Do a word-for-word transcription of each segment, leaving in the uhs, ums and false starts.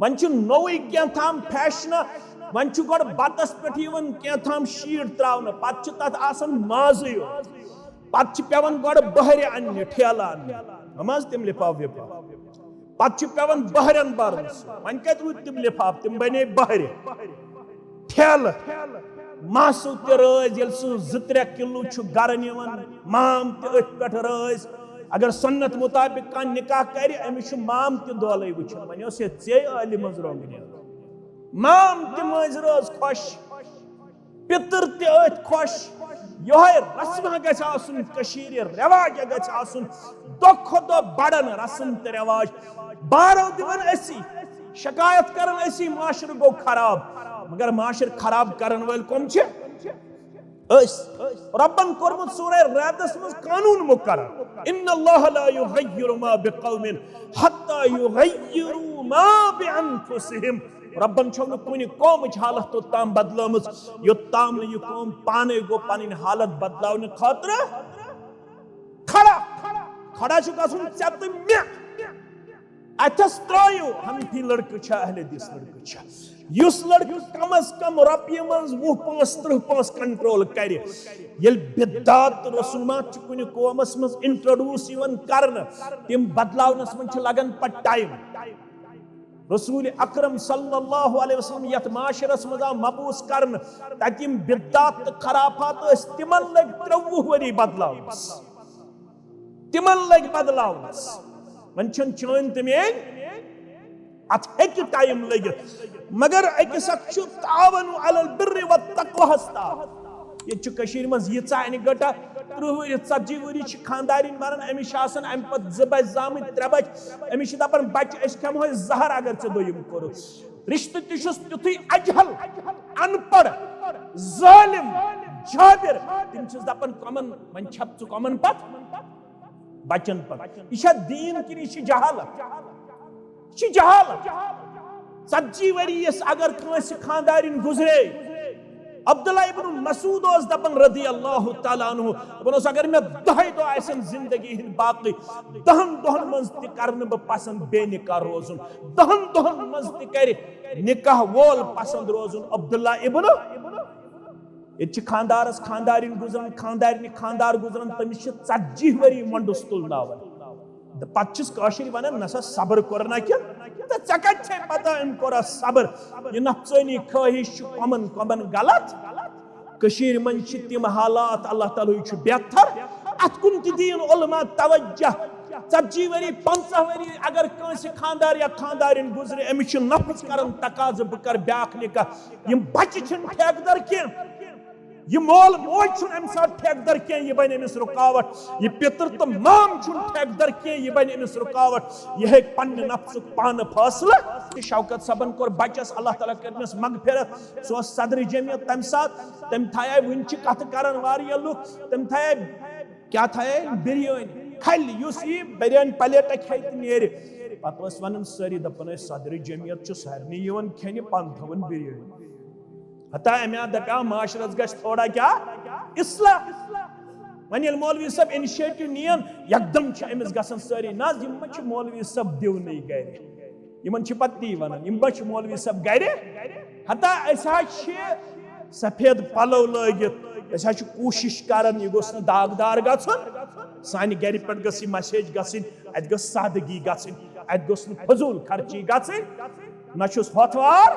وۄنۍ چھُ نوٚوُے کینٛہہ تام فیشنہ۔ وۄنۍ چھُ گۄڈٕ بتس پٮ۪ٹھ یِوان کینٛہہ تام شیٖٹ تراونہٕ، پتہٕ چھُ تتھ آسان مازٕے یوت۔ پتہٕ چھِ پٮ۪وان گۄڈٕ بۄہرِ اننہِ، ٹھیلہٕ اننہِ، ہم حظ تِم لفاف وفاف۔ پتہٕ چھِ پٮ۪وان بۄہرٮ۪ن برُن سُہ۔ وۄنۍ کتہِ روٗدۍ تِم لفاف؟ تِم بنے بۄہرِ، ٹھیلہٕ۔ ماسو تہِ رٲزۍ، ییٚلہِ سُہ زٕ ترٛےٚ کِلوٗ چھُ گرٕ نِوان، مام تہِ أتھۍ پٮ۪ٹھ رٲزۍ۔ اگر سنت مطابق کانٛہہ نکاح کرِ، أمِس چھُ مام تہِ دولے وٕچھان۔ وۄنۍ اوس ہے ژے عٲلہِ منٛز رۄنٛگ نیران۔ مام تہِ مٲنٛزِ رٲژ خۄش، پِتٕر تہِ أتھۍ خۄش۔ یِہوٚے رسمہ گژھِ آسُن، کٔشیٖرِ رٮ۪واج گژھِ آسُن۔ دۄہ کھۄتہٕ دۄہ بڑان رسم تہٕ رٮ۪واج۔ بارو دِوان أسی، شکایت کران أسی، معاشرٕ گوٚو خراب۔ مگر معاشرٕ خراب کرن وٲلۍ کم چھِ؟ أسۍ۔ رۄبن کوٚرمُت سورہ رعدس منٛز قانون مقرر، ان اللہ لا یغیر ما بقوم حتی یغیروا ما بانفسہم۔ رۄبن چھو نہٕ کُنہِ قومٕچ حالت توٚت تام بدلٲمٕژ، یوٚت تام نہٕ یہِ قوم پانے گوٚو پنٕنۍ حالت بدلاونہٕ خٲطرٕ کھڑا۔ کھڑا چھُ گژھُن ژےٚ تہٕ مےٚ۔ اتھس ترٲیِو، حنفی لڑکہٕ چھا، اہل حدیث لڑکہٕ چھا، یُس لڑکہٕ کم از کم رۄپیہِ منٛز وُہ پانٛژھ، ترٕٛہ پانٛژھ کنٹرول کرِ۔ ییٚلہِ بدعات تہٕ رسومات چھِ کُنہِ قومس منٛز انٹروڈیوس یِوان کرنہٕ، تِم بدلاونس منٛز چھِ لگان پتہٕ ٹایم۔ رسول اکرم صلی اللہ علیہ وسلم یتھ معاشرس منٛز آو مبعوث کرنہٕ، تتہِ یِم بدعات تہٕ خرافات ٲسۍ، تِمن لٔگۍ ترٛوٚوُہ ؤری بدلاونس۔ تِمن لٔگۍ بدلاونس۔ وۄنۍ چھَنہٕ چٲنۍ تہٕ میٲنۍ، اتھ ہیٚکہِ ٹایم لٔگِتھ، مگر أکِس اکھ چھُ تعاونوا علی البر والتقویٰ ہس تام۔ ییٚتہِ چھُ کٔشیٖرِ منٛز ییٖژاہ انہِ گٔٹا، ترٕٛہ ؤری، ژتجی ؤری چھِ خانٛدارِنۍ مران، أمِس چھِ آسان امہِ پتہٕ زٕ بچہِ زامٕتۍ، ترٛےٚ بچہِ، أمِس چھِ دپان، بچہِ، أسۍ کھٮ۪مہوے زہر اگر ژےٚ دوٚیِم کوٚرُتھ۔ رشتہٕ تہِ چھُس تیُتھُے اجہل، ان پڑھ، ظٲلم، جابر۔ تِم چھِس دپان، کمن، وۄنۍ چھپ ژٕ کمن پتہٕ؟ بچن پتہٕ۔ یہِ چھا دیٖن کِنہٕ یہِ چھِ جہالت؟ یہِ چھِ جہالت۔ ژتجی ؤری یس اگر کٲنٛسہِ خانٛدارِنۍ گُزرے، عبداللہ ابن مسعود اوس دپان رضی اللہ تعالیٰ عنہ، دپان اوس، اگر مےٚ دۄہے دۄہ آسن زندگی ہٕنٛدۍ باقٕے، دہن دۄہن منٛز تہِ کرٕ نہٕ بہٕ پسند بے نکاح روزُن، دہن دۄہن منٛز تہِ کرِ نکاح وول پسند روزُن عبداللہ ابن۔ ییٚتہِ چھِ خانٛدارس خانٛدارِنۍ گُزران، خانٛدارنہِ خانٛدار گُزران، تٔمِس چھِ ژتجی ؤری مۄنڈُس تُلناوان۔ تہٕ پتہٕ چھِس کٲشِرۍ ونان، نسا صبر کوٚر نہ کینٛہہ۔ تہٕ ژےٚ کتہِ چھے پتہ أمۍ کوٚرا صبر؟ یہِ نفسٲنی خٲہِش چھُ کمن کمن غلط۔ کٔشیٖرِ منٛز چھِ تِم حالات، اللہ تعالیٰ ہٕے چھُ بہتر۔ اتھ کُن تہِ دِیِن علماء توجہ۔ ژتجی ؤری، پنٛژاہ ؤری اگر کٲنٛسہِ خانٛدار یا خانٛدارِنۍ گُزرِ، أمِس چھُ نفس کران تقاضہٕ، بہٕ کرٕ بیٛاکھ نکاح۔ یِم بچہِ چھِنہٕ ٹھیکہٕ در کینٛہہ، یہِ مول موج چھُنہٕ اَمہِ ساتہٕ ٹھیکہٕ در کینٛہہ، یہِ بنہِ أمِس رُکاوٹ۔ یہِ پِتٕر تہٕ مام چھُنہٕ ٹھیکہٕ در کینٛہہ، یہِ بنہِ أمِس رُکاوٹ۔ یہِ ہیٚکہِ پننہِ نفسُک پانہٕ فٲصلہٕ۔ تہٕ شوکت صٲبن کوٚر بچس، اللہ تعالیٰ کٔرنس مغفرت، سُہ اوس صدر جمعیت تمہِ ساتہٕ۔ تٔمۍ تھایے، وُنہِ چھِ کتھٕ کران واریاہ لُکھ، تٔمۍ تھایے، کیٛاہ تھایے؟ بریٲنی۔ کھلہِ، یُس یہِ بریٲنی پلیٹہ کھیٚیہِ تہٕ نیرِ۔ پتہٕ ٲسۍ ونان سٲری، دپان ٲسۍ، صدر جمعیت چھُ سارنٕے یِوان کھیٚنہِ، پانہٕ تھاوان بریٲنی۔ ہتا امہِ آ دپیٛاو معاشرس گژھِ تھوڑا کیٛاہ؟ اصلاح۔ وۄنۍ ییٚلہِ مولوی صٲب initiative نِیَن، یکدم چھِ أمِس گژھان سٲری، نہ حظ، یِم ما چھِ مولوی صٲب دِونٕے گرِ؟ یِمن چھِ پتہٕ تی ونان، یِم ما چھِ مولوی صٲب گرِ؟ ہتا أسۍ حظ چھِ سفید پلو لٲگِتھ، أسۍ حظ چھِ کوٗشش کران، یہِ گوٚژھ نہٕ داغدار گژھُن۔ سانہِ گرِ پٮ۪ٹھ گٔژھ یہِ message گژھٕنۍ، اتہِ گٔژھ سادگی گژھٕنۍ، اتہِ گٔژھ نہٕ فضوٗل خرچی گژھٕنۍ۔ نہ چھُس ہۄتھ وار،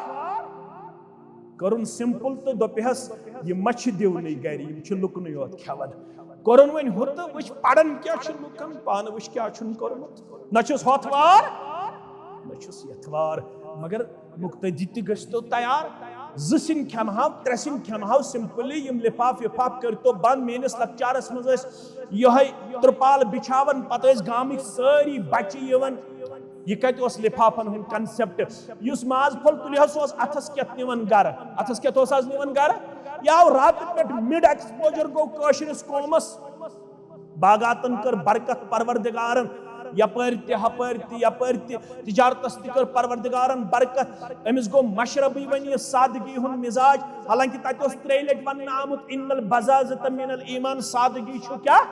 کٔرٕن simple تہٕ دوٚپہَس، یہِ ما چھِ دِونٕے گرِ، یِم چھِ لُکنٕے یوت کھٮ۪وان۔ کوٚرُن وۄنۍ ہُہ تہٕ وٕچھ، پران کیٛاہ چھُ لُکن، پانہٕ وٕچھ کیٛاہ چھُن کوٚرمُت۔ نہ چھُس ہۄتھ وار، نہ چھُس یتھ وار، مگر مقتدی تہِ گٔژھۍ تو تیار۔ زٕ سِنۍ کھٮ۪مہٕ ہاو، ترٛےٚ سِنۍ کھٮ۪مہٕ ہاو simply، یِم لفاف وفاف کٔرۍ تو بنٛد۔ میٲنِس لۄکچارس منٛز ٲسۍ یِہوٚے ترپال بچھاوان، پتہٕ ٲسۍ گامٕکۍ سٲری بچہِ یِوان۔ یہِ کتہِ اوس لفافن ہُنٛد concept؟ یُس ماز پھوٚل تُلہِ ہا، سُہ اوس اتھس کٮ۪تھ نِوان گرٕ۔ اتھس کٮ۪تھ اوس آز نِوان گرٕ؟ یہِ آو راتہٕ پٮ۪ٹھ mid exposure گوٚو کٲشرِس قومس۔ باغاتن کٔر برکت پروردگارن، یپٲرۍ تہِ، ہپٲرۍ تہِ، یپٲرۍ تہِ، تجارتس تہِ کٔر پروردگارن برکت۔ أمِس گوٚو مشربٕے وۄنۍ یہِ سادگی ہُنٛد مزاج، حالانکہ تتہِ اوس ترٛیٚیہِ لٹہِ وننہٕ آمُت، ان البذاذۃ من الایمان، سادگی چھُ کیٛاہ؟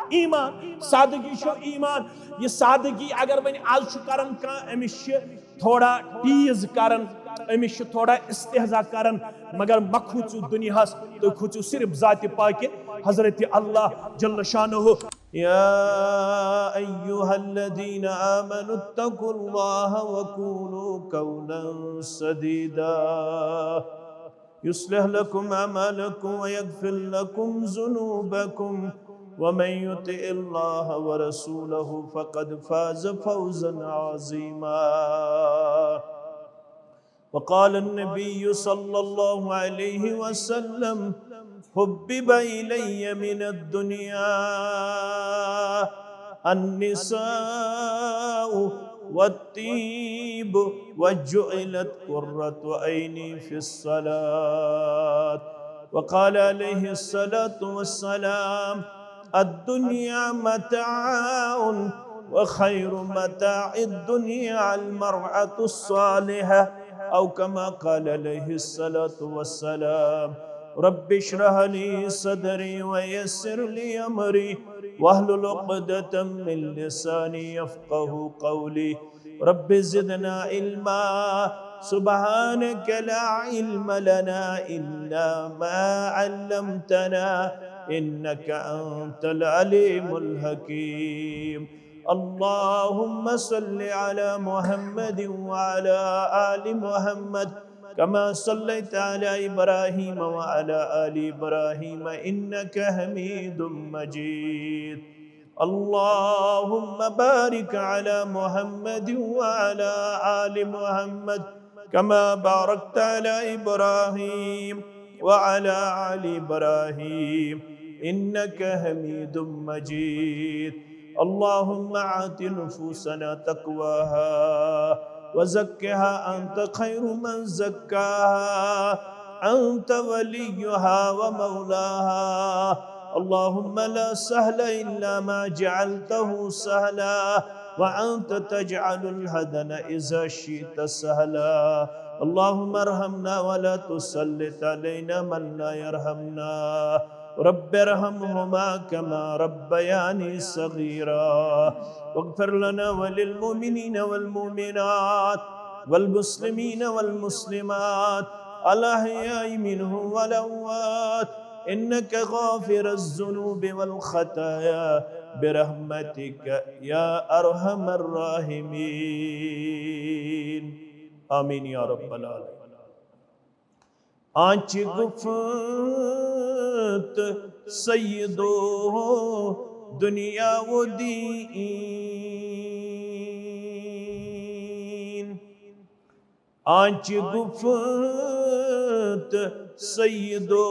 ایمان۔ سادگی چھو ایمان۔ یہ سادگی اگر وۄنۍ آز چھُ کران کانٛہہ، أمِس چھِ تھوڑا ٹیٖز کران، أمِس چھِ تھوڑا استہزا کران، مگر مہ کھوٗژِو دُنیاہس، تُہۍ کھوٗژِو صرف ذاتِ پاکہِ حضرت اللہ جل شانہ۔ يا أيها الذين آمنوا اتقوا الله وقولوا قولا سديدا يصلح لكم أعمالكم ويغفر لكم ذنوبكم ومن يطع الله ورسوله فقد فاز فوزا عظيما. وقال النبي صلى الله عليه وسلم: حبب إلي من الدنيا النساء والطيب وجعلت قرة عيني في الصلاة. وقال عليه الصلاة والسلام: الدنيا متاع وخير متاع الدنيا المرأة الصالحة، أو كما قال عليه الصلاة والسلام. رب اشرح لي صدري ويسر لي أمري واحلل عقدة من لساني يفقه قولي. رب زدنا علما. سبحانك لا علم لنا إلا ما علمتنا إنك أنت العليم الحكيم. اللهم صل على محمد وعلى آل محمد كما صليت على إبراهيم وعلى آل إبراهيم إنك حميد مجيد. اللهم بارك على محمد وعلى آل محمد كما باركت على إبراهيم وعلى آل إبراهيم إنك حميد مجيد. اللهم آت نفوسنا تقواها وزكها أنت خير من زكاها أنت وليها ومولاها. اللهم لا سهل إلا ما جعلته سهلا وأنت تجعل الحزن إذا شئت سهلا. اللهم ارحمنا ولا تسلط علينا من لا يرحمنا. رب ارحمهما كما ربياني صغيرا. واغفر لنا وللمؤمنين والمؤمنات والمسلمين والمسلمات الأحياء منهم والأموات إنك غافر الذنوب والخطايا برحمتك يا أرحم الراحمين. آمين يا رب العالمين. آنچہ گفت سیدو دنیا و دین. آنچہ گفت سیدو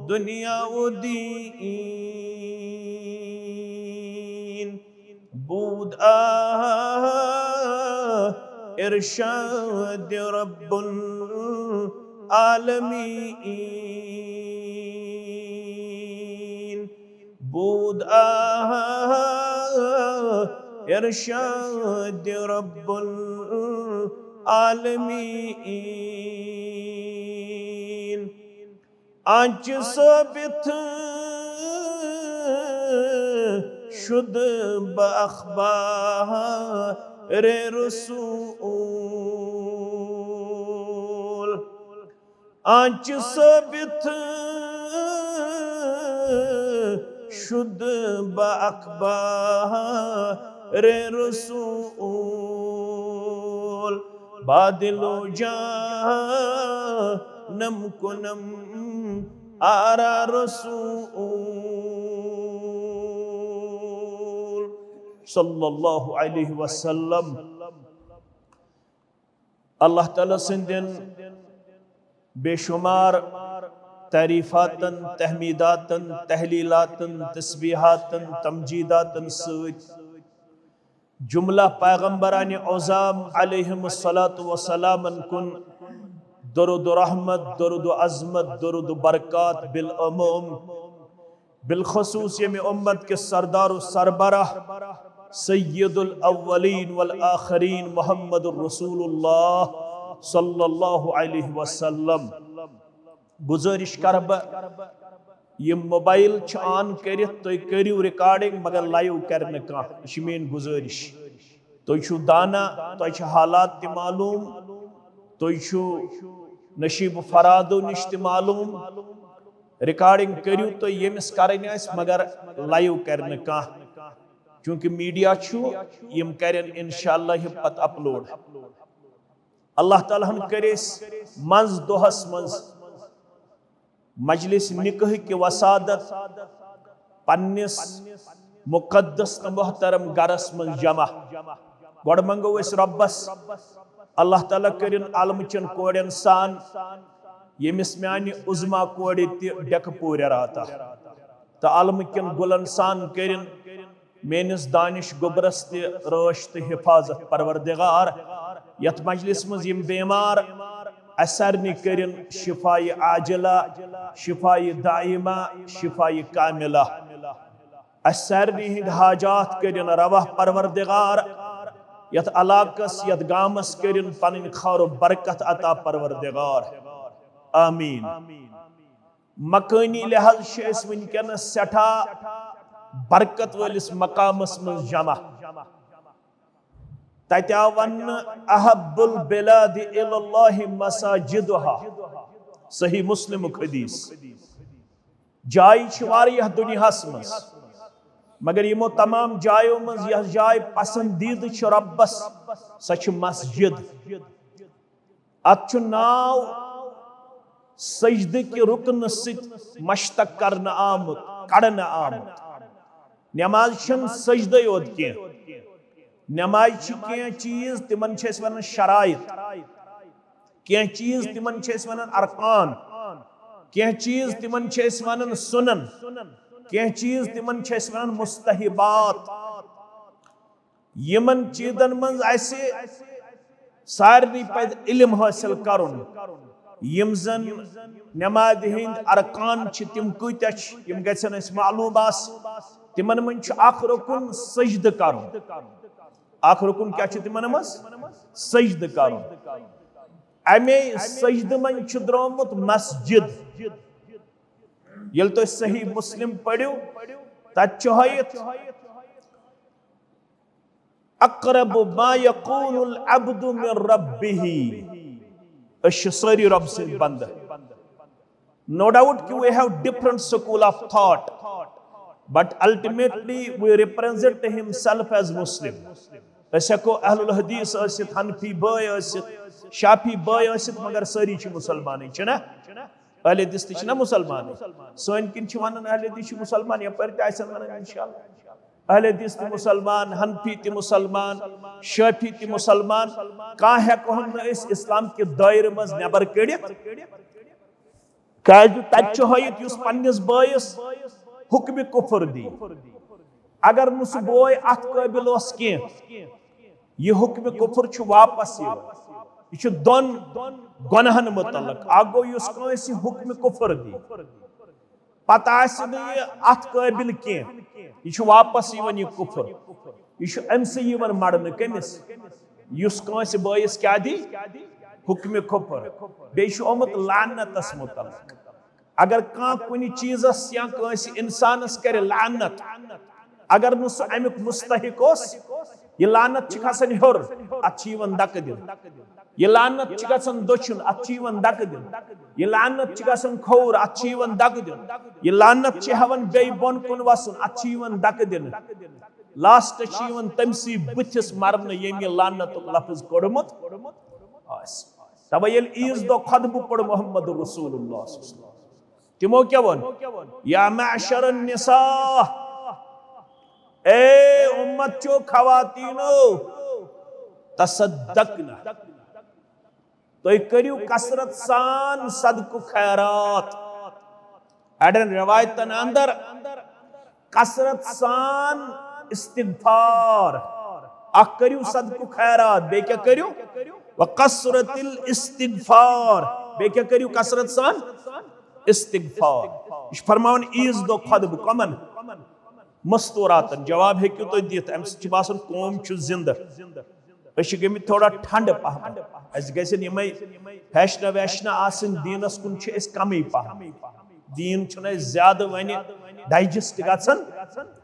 دنیا و دین. بود آہ ارشاد رب العالمین. بود آہ ارشاد رب العالمین. آنچہ ثابت شد بہ اخبار رسول. آنچہ ثابت شد بہ اخبار رسول. بادل و جہنم کنم آرا رسول صلی اللہ علیہ وسلم۔ اللہ تعالیٰ سٕنٛدٮ۪ن بے شمار تعریفاتن، تحمیداتن، تحلیلاتن، تسبیحاتن، تمجیداتن سۭتۍ جملہ پیغمبران عظام علیہم الصلوۃ والسلامن کُن درود و رحمت، درود و عظمت، درود و برکات بالعموم، بالخصوص ییٚمہِ امت کِس سردار و سربراہ سید الاولین والآخرین محمد رسول اللہ صلی اللہ علیہ وسلم۔ گزارش کرٕ بہٕ یِم موبایل چھِ آن کٔرِتھ، تُہۍ کٔرِو ریکارڈنگ، مگر لایو کرِ نہٕ کانٛہہ۔ یہِ چھِ میٲنۍ گُزٲرِش۔ تُہۍ چھِو دانا، تۄہہِ چھِ حالات تہِ معلوم، تُہۍ چھِو نشیب فرادو نِش تہِ معلوم۔ ریکارڈنگ کٔرِو تُہۍ ییٚمِس کرٕنۍ آسہِ، مگر لایو کرِ نہٕ کانٛہہ، چونکہ میڈیا چھُ، یِم کرن انشاءاللہ یہِ پتہٕ اپلوڈ۔ اللہ تعالیٰ ہن کٔرۍ أسۍ منٛز دۄہس منٛز مجلس نکاح کہِ وسادت پننِس مقدس تہٕ محترم گرس منٛز جمع۔ گۄڈٕ منٛگو أسۍ رۄبس، اللہ تعالیٰ کٔرِن عالمہٕ چٮ۪ن کورٮ۪ن سان، ییٚمِس میانہِ عظمیٰ کورِ تہِ ڈٮ۪کہٕ پوٗرِ راتا، تہٕ عالمہٕ کٮ۪ن گُلن سان کٔرِن میٲنِس دانش گوٚبرس تہِ رٲچھ تہٕ حفاظت پروردگار۔ یتھ مجلس منٛز یِم بیمار، اسہِ سارنٕے کٔرِن شفایہِ عاجلہ، شفایہِ دائمہ، شفایہِ کاملہ۔ اسہِ سارنٕے ہٕنٛدۍ حاجات کٔرِن روا پروردگار۔ یتھ علاقس، یتھ گامس کٔرِن پنٕنۍ خٲر و برکت عطا پروردگار۔ آمین۔ مکٲنی لحاظ چھِ أسۍ وٕنکیٚنَس سٮ۪ٹھاہ برکت وٲلِس مقامس منٛز جمع۔ تَتہِ آو وَننہٕ، "احب البلاد الی اللہ مساجدہا"، صحیح مسلمُک حدیث۔ جایہِ چھِ واریاہ دُنیاہَس منٛز، مگر یِمو تمام جایو منٛز یۄس جاے پسندیدٕ چھِ رۄبَس، سۄ چھِ مسجد۔ اتھ چھُ ناو سجدٕ کہِ رُکنہٕ سۭتۍ مشتق کرنہٕ آمُت، کڑنہٕ آمُت۔ نماز چھَنہٕ سجدے یوت کینٛہہ۔ نمازِ چھِ کینٛہہ چیٖز، تِمن چھِ أسۍ ونان شرائط۔ کینٛہہ چیٖز، تِمن چھِ أسۍ ونان ارکان۔ کینٛہہ چیٖز، تِمن چھِ أسۍ ونان سنن۔ کینٛہہ چیٖز، تِمن چھِ أسۍ ونان مستحبات۔ یِمن چیٖزن منٛز اَسہِ سارنٕے پَزِ علم حٲصِل کرُن، یِم زن نمازِ ہٕنٛدۍ ارکان چھِ، تِم کۭتیاہ چھِ، یِم گژھن اَسہِ معلوم آسٕنۍ۔ تِمن منٛز چھُ اکھ رُکُن سجدٕ کرُن۔ اکھ رُکُن کیٛاہ چھُ تِمن منٛز؟ سجدٕ کرُن۔ اَمے سجدٕ منٛز چھُ درٛامُت مسجد۔ ییٚلہِ تُہۍ صحیح مسلم پٔرِو، تَتہِ چھُ ہٲیِتھ، "اقرب ما یکون العبد من ربہ"۔ أسۍ چھِ سٲری رۄب سٕنٛدۍ بندٕ۔ No doubt کہ we have different school of thought, but ultimately we represent himself as Muslim. أسۍ ہٮ۪کو اہل الحدیث ٲسِتھ، حنفی بٲے ٲسِتھ، شافعی بٲے ٲسِتھ، مگر سٲری چھِ مسلمانٕے، چھِنہ؟ اہل حدیث تہِ چھِنہ مسلمانٕے؟ سٲنۍ کِنۍ چھِ ونان اہل حدیث چھِ مسلمان، یپٲرۍ تہِ آسن ونان انشاءاللہ۔ اہل حدیث تہِ مسلمان، حنفی تہِ مسلمان، شافعی تہِ مسلمان۔ کانٛہہ ہٮ۪کہون نہٕ أسۍ اسلام کہِ دٲیرٕ منٛز نٮ۪بر کٔڑِتھ، کیازِ تتہِ چھُ ہٲیِتھ یُس پننِس بٲیِس حکمِ کفر دی۔ اگر نہٕ سُہ بوے اتھ قٲبل اوس کینٛہہ، یہِ حکمِ کفر چھُ واپس یِوان۔ یہِ چھُ دۄن گۄناہن متعلق۔ اکھ گوٚو یُس کٲنٛسہِ حکمِ کفر دی، پتہٕ آسہِ نہٕ یہِ اتھ قٲبل کینٛہہ، یہِ چھُ واپس یِوان یہِ کفر۔ یہِ چھُ أمۍ سٕے یِوان مڑنہٕ۔ کٔمِس؟ یُس کٲنٛسہِ بٲیِس کیٛاہ دی؟ حکمِ کفر۔ بیٚیہِ چھُ آمُت لعنتس متعلق۔ اگر کانٛہہ کُنہِ چیٖزس یا کٲنٛسہِ انسانس کرِ لعنت، اگر نہٕ سُہ امیُک مستحق اوس، یہِ لعنت چھِ کھسان ہیوٚر، اتھ چھِ یِوان دکہٕ دِنہٕ۔ یہِ لعنت چھِ گژھان دٔچھُن، اتھ چھِ یِوان دکہٕ دِنہٕ۔ یہِ لعنت چھِ گژھان کھووُر، اتھ چھِ یِوان دکہٕ دِنہٕ۔ یہِ لعنت چھِ ہٮ۪وان بیٚیہِ بۄن کُن وسُن، اتھ چھِ یِوان دکہٕ دِنہٕ۔ لاسٹس چھِ یِوان تٔمسٕے بٕتھِس مرنہٕ، ییٚمۍ یہِ لعنتُک لفظ کوٚڑمُت آسہِ۔ توے ییٚلہِ عیٖذ دۄہ خطبہٕ پوٚر محمد رسول اللہ صلی اللہ علیہ وسلم، تِمو کیٛاہ ووٚن؟ "یا معشر النساء"، اے امت چو خواتینو، "تصدقن"، تُہۍ کٔرِو کثرت سان صدقہٕ خیرات۔ اڑٮ۪ن روایتن اندر کثرت سان استغفار۔ اکھ کٔرِو صدقہٕ خیرات، بیٚیہِ کیٛاہ کٔرِو؟ "وکثرت الاستغفار"، بیٚیہِ کیٛاہ کٔرِو کثرت سان؟ استغفار۔ یہِ چھُ فرماوان عیٖذ دۄہ خطبہٕ کمن؟ مستوراتن۔ جواب ہیٚکِو تُہۍ دِتھ، امہِ سۭتۍ چھُ باسان قوم چھُ زندٕ۔ أسۍ چھِ گٔمٕتۍ تھوڑا ٹھنڈٕ پہم۔ اسہِ گژھن یِمے فیشنہ ویشنہ آسٕنۍ، دیٖنس کُن چھِ أسۍ کمٕے پہم۔ دیٖن چھُنہٕ اَسہِ زیادٕ وۄنۍ ڈائجسٹ گژھان،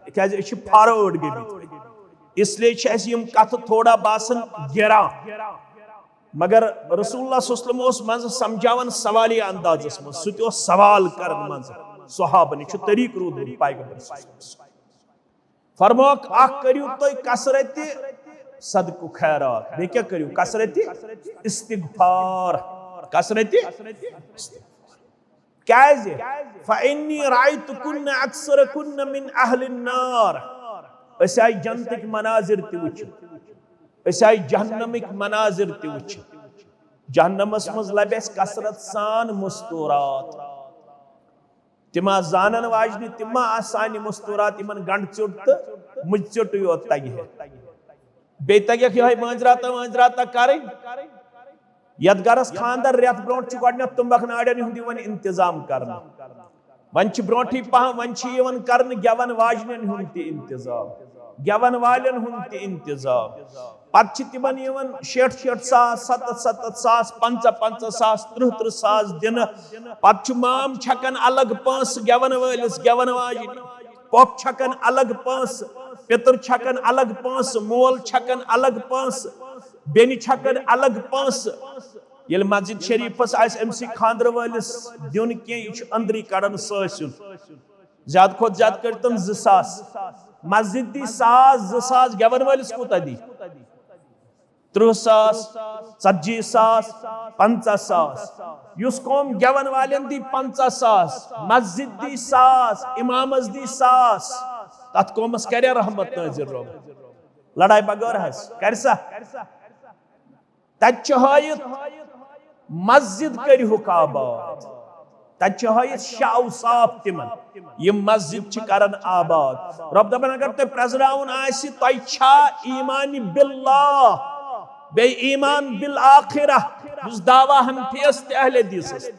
تِکیازِ أسۍ چھِ فارورڈ گٔمٕتۍ۔ اس لیے چھِ اَسہِ یِم کَتھٕ تھوڑا باسان گِران۔ مگر رسول اللہ صلی اللہ علیہ وسلم اوس منٛزٕ سمجھاوان سوالیہ اندازس منٛز، سُہ تہِ اوس سوال کران منٛزٕ صحابن۔ یہِ چھُ طریٖقہٕ روٗدمُت پیغمبر صلی اللہ علیہ وسلم۔ فرموکھ، اکھ کٔرِو تُہۍ کثرت صدقہٕ خیرات، بیٚیہِ کیٛاہ کٔرِو؟ کثرت استغفار، کثرت استغفار۔ کیازِ؟ فإنی رأیتکن اکثرکن من اہل النار۔ أسۍ آیہِ جنتٕکۍ مناظر تہِ وٕچھِتھ، أسۍ آیہِ جہنمٕکۍ مناظر تہِ وٕچھِتھ۔ جہنمس منٛز لبہِ اَسہِ کثرت سان مستورات۔ تِم آسہٕ زانن واجنہِ، تِم ما آسہٕ سانہِ مستورات یِمن گنڈٕ ژیوٚٹ تہٕ مُجہِ ژیوٚٹُے یوت تگہِ ہے۔ بیٚیہِ تگیکھ یِہوٚے مٲنٛزراتہ وٲنٛزراتہ کرٕنۍ۔ یتھ گرس خاندر رٮ۪تھ برونٛٹھ چھُ گۄڈٕنٮ۪تھ تُمبکھ ناڑٮ۪ن ہُنٛد یِوان انتظام کرنہٕ۔ وۄنۍ چھِ برونٛٹھٕے پہم، وۄنۍ چھِ یِوان کرنہٕ گٮ۪ون واجنٮ۪ن ہُنٛد تہِ انتظام، گٮ۪ون والٮ۪ن ہُنٛد تہِ انتظام۔ پتہٕ چھِ تِمن یِوان شیٹھ شیٹھ ساس، ستتھ ستتھ ساس، پنٛژاہ پنٛژاہ ساس، ترٕٛہ ترٕٛہ ساس دِنہٕ۔ پتہٕ چھُ مام چھکان الگ پونٛسہٕ گٮ۪ون وٲلِس، گٮ۪ون واجنہِ۔ پۄپھ چھکان الگ پونٛسہٕ، پِتٕر چھکان الگ پونٛسہٕ، مول چھکان الگ پونٛسہٕ، بیٚنہِ چھکان الگ پونٛسہٕ۔ ییٚلہِ مسجد شریفس آسہِ أمۍ سٕے خانٛدرٕ وٲلِس دیُن کینٛہہ، یہِ چھُ أنٛدری کڑان سٲسیُن۔ زیادٕ کھۄتہٕ زیادٕ کٔرۍتن زٕ ساس۔ مسجد دی ساس، زٕ ساس، گٮ۪ون وٲلِس کوٗتاہ دی؟ ترٕٛہ ساس، ژتجی ساس، پنٛژاہ ساس۔ یُس قوم گٮ۪ون والٮ۪ن دی پنٛژاہ ساس، مسجد دی ساس، امامس دی ساس، تتھ قومس کرِ رحمت نٲزِل رۄب؟ لڑایہِ بغٲر حظ کرِ سا؟ تتہِ چھُ ہٲیِتھ مسجد کٔرِہُکھ آباد۔ تتہِ چھُ ہٲیِتھ شاہ اوصاف تِمن، یِم مسجد چھِ کران آباد۔ رۄب دپان، اگر تۄہہِ پرٛزناوُن آسہِ، تۄہہِ چھا ایمان باللہ، بیٚیہِ ایمان بالآخرہ، یُس دعویٰ حنفیس تہٕ اہل حدیثس۔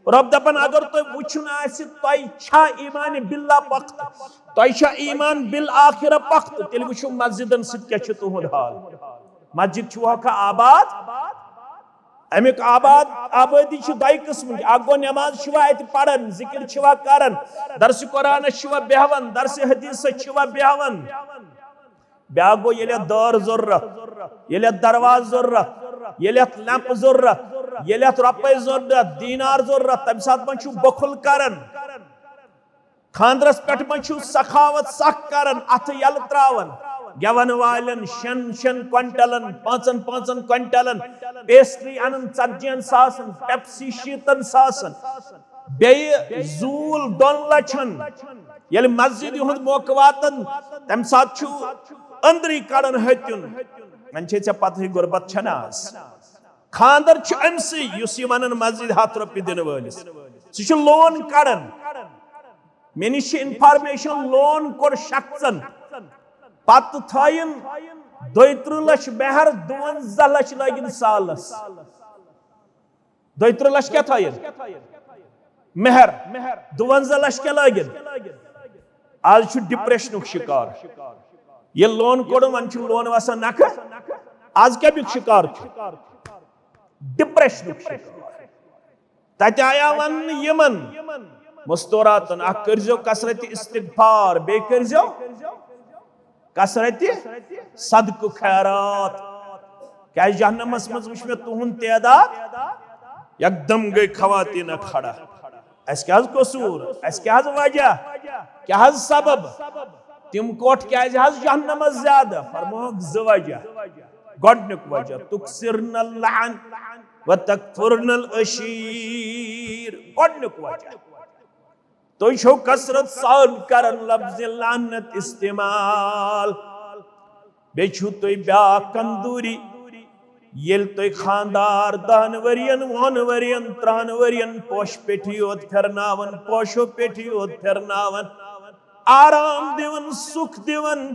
رۄب دپان، اگر تۄہہِ وٕچھُن آسہِ، تۄہہِ چھا ایمان باللہ پختہٕ، تۄہہِ چھا ایمان بالآخرہ پختہٕ، تیٚلہِ وٕچھِو مسجدن سۭتۍ کیٛاہ چھُ تُہُنٛد حال۔ مسجد چھُوا کھا آباد؟ اَمیُک آباد، آبٲدی چھِ دۄیہِ قٕسمٕچ۔ اکھ گوٚو، نٮ۪ماز چھِوا اَتہِ پَران، ذِکِر چھِوا کَران، درسِ قرآنَس چھِوا بیٚہوان، درسِ حدیثَس چھِوا بیٚہوان۔ بیٛاکھ گوٚو، ییٚلہِ اَتھ دٲر ضروٗرت، ییٚلہِ اَتھ دروازٕ ضروٗرت، ییٚلہِ اَتھ لیمپ ضروٗرت، ییٚلہِ اَتھ رۄپَے ضروٗرت، دینار ضروٗرت، تَمہِ ساتہٕ ما چھُو بخل کَران؟ خانٛدرس پٮ۪ٹھ ما چھِو سخاوت سخ کران، اتھٕ یلہٕ تراوان، گٮ۪ون والٮ۪ن شٮ۪ن شٮ۪ن کوینٹلن، پانٛژن پانٛژن کوینٹلن پیسٹری انان، ژتجی ہن ساسن، پیپسی شیٖتن ساسن، بیٚیہِ زوٗل دۄن لچھن۔ ییٚلہِ مسجد ہُنٛد موقعہٕ واتان، تمہِ ساتہٕ چھُ أنٛدری کڑان ہتیُن۔ وۄنۍ چھے ژےٚ پتہٕے، غربت چھنہٕ آز۔ خانٛدر چھُ أمۍ سٕے، یُس یہِ ونان مسجد ہتھ رۄپیہِ دِنہٕ وٲلِس۔ سُہ چھُ لون کڑان۔ مےٚ نِش چھِ انفارمیشن، لون کوٚر شخصن، پتہٕ تھٲیِن دۄیہِ ترٕٛہ لچھ مہر، دُوَنزاہ لچھ لٲگِن سالس۔ دۄیہِ ترٕٛہ لچھ کیٛاہ تھٲیِن؟ مہر۔ دُوَنزاہ لچھ کیٛاہ لٲگِن؟ آز چھُ ڈپریشنُک شکار۔ ییٚلہِ لون کوٚڑُن، وۄنۍ چھُ لون وسان نکھٕ۔ آز کمیُک شکار چھُ؟ ڈپریشنُک شکار۔ تتہِ آیا وننہٕ یِمن مستوراتن، اکھ کٔرزیو کثرت استغفار، بیٚیہِ کٔرزیو کثرت صدقہٕ خیرات۔ کیازِ جہنمس منٛز وٕچھ مےٚ تُہُنٛد تعداد، یکدم گٔے خواتین کھڑا۔ اسہِ کیٛاہ حظ قصوٗر؟ اسہِ کیٛاہ حظ وجہ؟ کیٛاہ حظ سبب؟ تِم کوٚٹھ کیٛازِ حظ جہنمس زیادٕ؟ فرمووُکھ زٕ وجہ۔ گۄڈنیُک وجہ، تُکثِرنَ اللعن و تکفرنَ العشیر۔ گۄڈنیُک وجہ، تُہۍ چھِو کثرت سان کران لفظ لعنت استعمال۔ بیٚیہِ چھِو تُہۍ بیٛاکھ کمزوری، ییٚلہِ تُہۍ خانٛدار دَہَن ؤرین، وُہَن ؤرین، ترٛہَن ؤرین پوشہٕ پیٹھی یوت پھِرناوان، پوشو پیٹھی یوت پھِرناوان، آرام دِوان، سُکھ دِوان،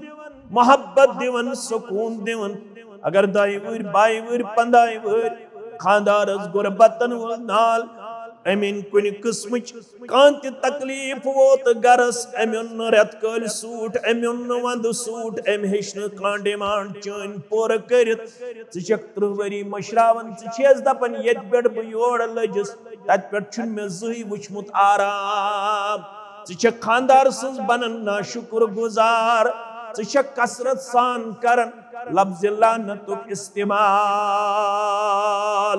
محبت دِوان، سکوٗن دِوان۔ اگر دۄیہِ وٕہٕرۍ، بایہِ وٕہٕرۍ، پنٛداہہِ وٕہٕرۍ خانٛدارس غربتن وول نال، أمۍ أنۍ کُنہِ قٕسمٕچ کانٛہہ تہِ تکلیٖف ووت گرس، أمۍ اوٚن نہٕ رٮ۪تہٕ کٲلۍ سوٗٹ، أمۍ اوٚن نہٕ ونٛدٕ سوٗٹ، أمۍ ہیٚچھ نہٕ کانٛہہ ڈیمانڈ چٲنۍ پوٗرٕ کٔرِتھ۔ ژٕ چھکھ ترٕٛہ ؤری مٔشراوان، ژٕ چھیس دپان، ییٚتہِ پٮ۪ٹھ بہٕ یور لٔجِس، تتہِ پٮ۪ٹھ چھُنہٕ مےٚ زٕہٕے وُچھمُت آرام۔ ژٕ چھکھ خانٛدار سٕنٛز بنان ناشُکر گُزار، ژٕ چھکھ کثرت سان کران لفظ لعنتُک استعمال۔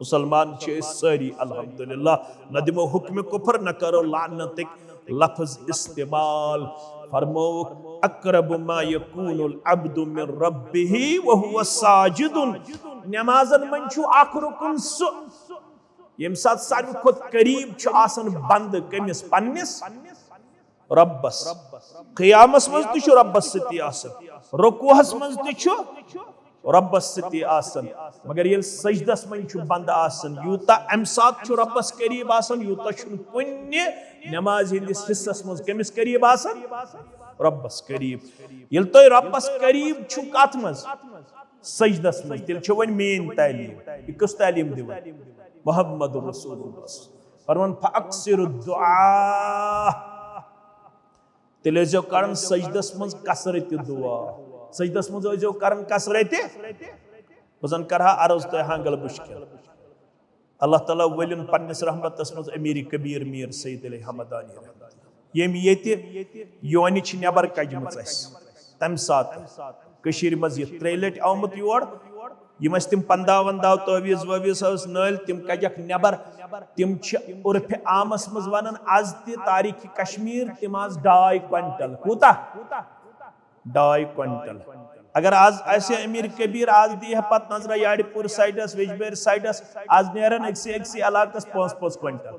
مسلمان چھِ أسۍ سٲری، الحمدللہ، نہ دِمو حکمِ کفر، نہ کرو لعنتٕکۍ لفظ استعمال۔ فرمووُکھ، "اقرب ما یکون العبد من ربہ وہو ساجد"۔ نمازن منٛز چھُ اکھ رکن سُہ، ییٚمہِ ساتہٕ ساروی کھۄتہٕ قریب چھُ آسان بندٕ کٔمِس؟ پننِس رۄبس۔ قیامس منٛز تہِ چھُ رۄبس سۭتی آسان، رکوعس منٛز تہِ چھُ رۄبس سۭتی آسان، مگر ییٚلہِ سجدس منٛز چھُ بندٕ آسان، یوٗتاہ امہِ ساتہٕ چھُ رۄبس قریب آسان، یوٗتاہ چھُنہٕ کُنہِ نمازِ ہٕنٛدِس حصس منٛز کٔمِس قریب آسان؟ رۄبس قریب۔ ییٚلہِ تُہۍ رۄبس قریب چھِو کتھ منٛز؟ سجدس منٛز۔ تیٚلہِ چھِ وۄنۍ میٲنۍ تعلیٖم۔ یہِ کُس تعلیٖم دِوان؟ محمد رسول اللہ۔ فرمان، "فاکثر الدعاء"۔ تیٚلہِ ٲسۍزیو کران سجدس منٛز کثرت دعا۔ سجدس منٛز ٲسۍزیو کران کثرت۔ بہٕ زن کرٕ ہا عرض تۄہہِ ہانگل مشکل۔ اللہ تعالیٰ ؤلِن پننِس رحمتس منٛز امیر کبیر میر سید علی حمدانی رحمت اللہ۔ ییٚمۍ ییٚتہِ یونہِ چھِ نٮ۪بر کجمٕژ اَسہِ، تمہِ ساتہٕ کٔشیٖرِ منٛز یہِ ترٛیٚیہِ لٹہِ آمُت یور، یِم ٲسۍ تِم پنداو ونداو، تعویٖذ وٲویٖذ ٲس نٲلۍ، تِم کجکھ نٮ۪بر۔ تِم چھِ عرفِ عامس منٛز ونان از تہِ تاریخ کشمیر، تِم آز ڈاے کوینٹل۔ کوٗتاہ؟ ڈاے کوینٹل۔ اگر آز آسہِ امیر کبیر، آز دی ہے پتہٕ نظرہ یارِ پور سائیڈس، ویجبیر سائیڈس، آز نیرن أکسٕے أکسٕے علاقس پانٛژھ پانٛژھ کوینٹل۔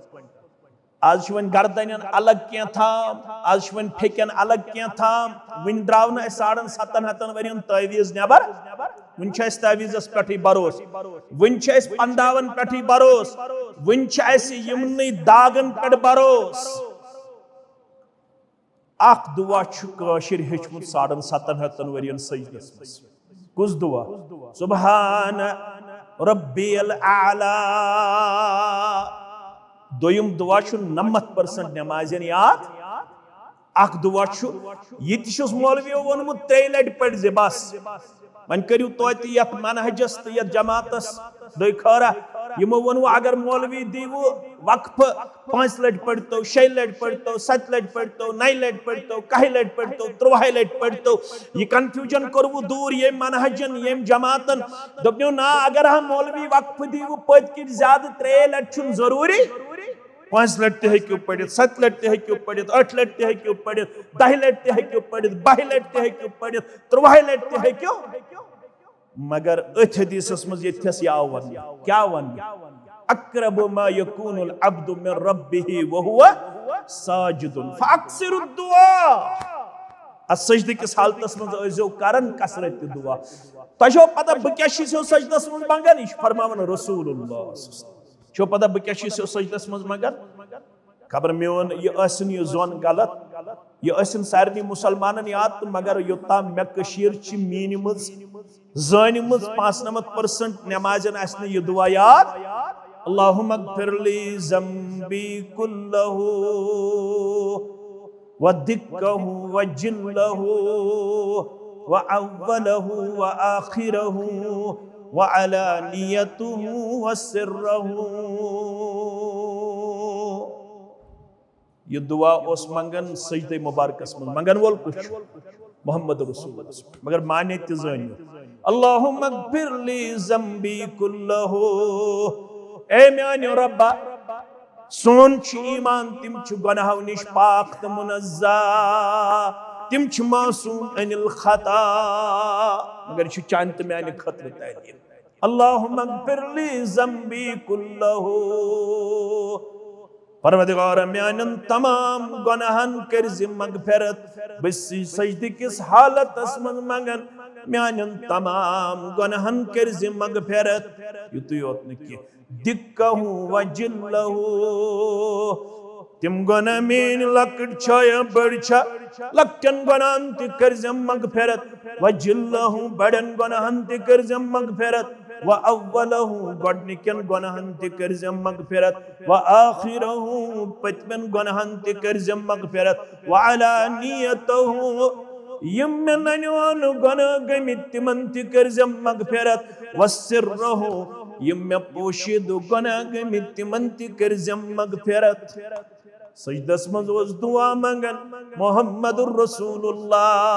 آز چھِ وۄنۍ گردنٮ۪ن الگ کینٛہہ تھام، آز چھِ وۄنۍ پھیٚکٮ۪ن الگ کینٛہہ تھام۔ وٕنہِ درٛاو نہٕ اَسہِ ساڑن ستن ہتن ؤرین تعویٖذ نٮ۪بر۔ وٕنہِ چھُ اَسہِ تعویٖذس پٮ۪ٹھٕے بھروسہٕ، وٕنہِ چھُ اَسہِ پنداون پٮ۪ٹھٕے بھروسہٕ، وٕنہِ چھُ اَسہِ یِمنٕے داغن پٮ۪ٹھ بھروسہٕ۔ اکھ دعا چھُ کٲشِر ہیٚچھمُت ساڑن ستن ہتن ؤرین سجدس منٛز۔ کُس دعا؟ سبحان ربی الاعلی۔ دوٚیِم دعا چھُ نَمَتھ پٔرسنٹ نمازٮ۪ن یاد۔ اکھ دعا چھُ، یہِ تہِ چھُس مولویو ووٚنمُت ترٛیٚیہِ لٹہِ پٔرۍ زِ بس۔ وۄنۍ کٔرِو توتہِ یتھ منہجس تہٕ یتھ جماعتس دٔے خٲرا۔ یِمو ووٚنوٕ اگر مولوی دیٖوٕ وقفہٕ، پانٛژِ لٹہِ پٔرۍتو، شیٚیہِ لٹہِ پٔرۍتو، ستہِ لٹہِ پٔرۍتو، نَیہِ لٹہِ پٔرۍتو، کَہہِ لٹہِ پٔرۍتو، تُرٛوہے لٹہِ پٔرۍتو۔ یہِ کنفیوجن کوٚروٕ دوٗر ییٚمۍ منہجن، ییٚمۍ جماعتن۔ دوٚپنو، نا، اگر ہا مولوی وقفہٕ دیٖوٕ پٔتۍ کِنۍ زیادٕ، ترٛیٚیہِ لٹہِ چھُنہٕ ضروٗری۔ پانٛژِ لٹہِ تہِ ہیٚکِو پٔرِتھ، ستہِ لٹہِ تہِ ہیٚکِو پٔرِتھ، ٲٹھِ لٹہِ تہِ ہیٚکِو پٔرِتھ، دَہہِ لٹہِ تہِ ہیٚکِو پٔرِتھ، بَہہِ لٹہِ تہِ ہیٚکِو پٔرِتھ، تُرٛوہے لٹہِ تہِ ہیٚکِو۔ مگر أتھۍ حدیثس منٛز ییٚتھس یہِ آو وننہٕ۔ کیٛاہ وننہٕ؟ اقرب ما یکون العبد من ربہ وہو ساجد فاکثر الدعاء۔ اتھ سجدٕ کِس حالتس منٛز ٲسۍزیو کران کثرت تہِ دعا۔ تۄہہِ چھو پتہ بہٕ کیٛاہ چھُس یہِ سجدس منٛز منگان؟ یہِ چھُ فرماوان رسول اللہ۔ چھو پتہ بہٕ کیٛاہ چھُس یہِ سجدس منٛز منگان؟ خبر میون یہِ ٲسِن یہِ زون غلط، یہِ ٲسِن سارنٕے مُسلمانن یاد، تہٕ مگر یوٚتام مےٚ کٔشیٖر چھِ میٖنمٕژ، زٲنمٕژ، پانٛژنمتھ پٔرسنٹ نمازٮ۪ن آسہِ نہٕ یہِ دعا یاد۔ اللہم اغفر لی ذنبی کلہ و دکہ و جلہ و اولہ و آخرہ و علانیتہ و سرہ۔ یہِ دعا اوس منگان سجدے مبارکس منٛز۔ منگن وول کُس چھُ؟ محمد رسول اللہ۔ مگر معنی تہِ زٲنِو۔ اللہم اغفر لی ذنبی کلہ۔ اے میانہِ رۄبا، سون چھُ ایمان، تِم چھِ گۄناہو نِش پاک تہٕ منزہ، تِم چھِ معصوم عن الخطا۔ مگر یہِ چھُ چانہِ تہٕ میانہِ خٲطرٕ تعلیٖم۔ اللہم اغفر لی ذنبی کلہ۔ پروردگار، میانٮ۪ن تمام گۄناہن کٔرۍ زِ مغفرت۔ بہٕ چھُس سجدٕ کِس حالتس منٛز منگان، میانٮ۪ن تمام گۄناہن کٔرۍ زِ مغفرت۔ یُتُے یوت نہٕ کینٛہہ، دکہ و جلہ، تِم گۄناہ میٲنۍ لۄکٕٹۍ چھا یا بٔڑۍ چھا، لۄکٹٮ۪ن گۄناہن تہِ کٔرۍ زِ مغفرت، و جلہ، بڑٮ۪ن گۄناہن تہِ کٔرۍ زِ مغفرت۔ وأوله، گۄڈنِکٮ۪ن گۄناہن تہِ کٔرزٮ۪م مغفرت، وآخره، پٔتمٮ۪ن گۄناہن تہِ کٔرزٮ۪م مغفرت، وعلانيته، یِم مےٚ ننیو نہٕ گۄناہ گٔمٕتۍ تِمن تہِ کٔرزٮ۪م مغفرت، وسره، یِم مےٚ پوشیدٕ گۄناہ گٔمٕتۍ تِمن تہِ کٔرزٮ۪م مغفرت۔ سجدس منٛز اوس دعا منٛگان محمد رسول اللہ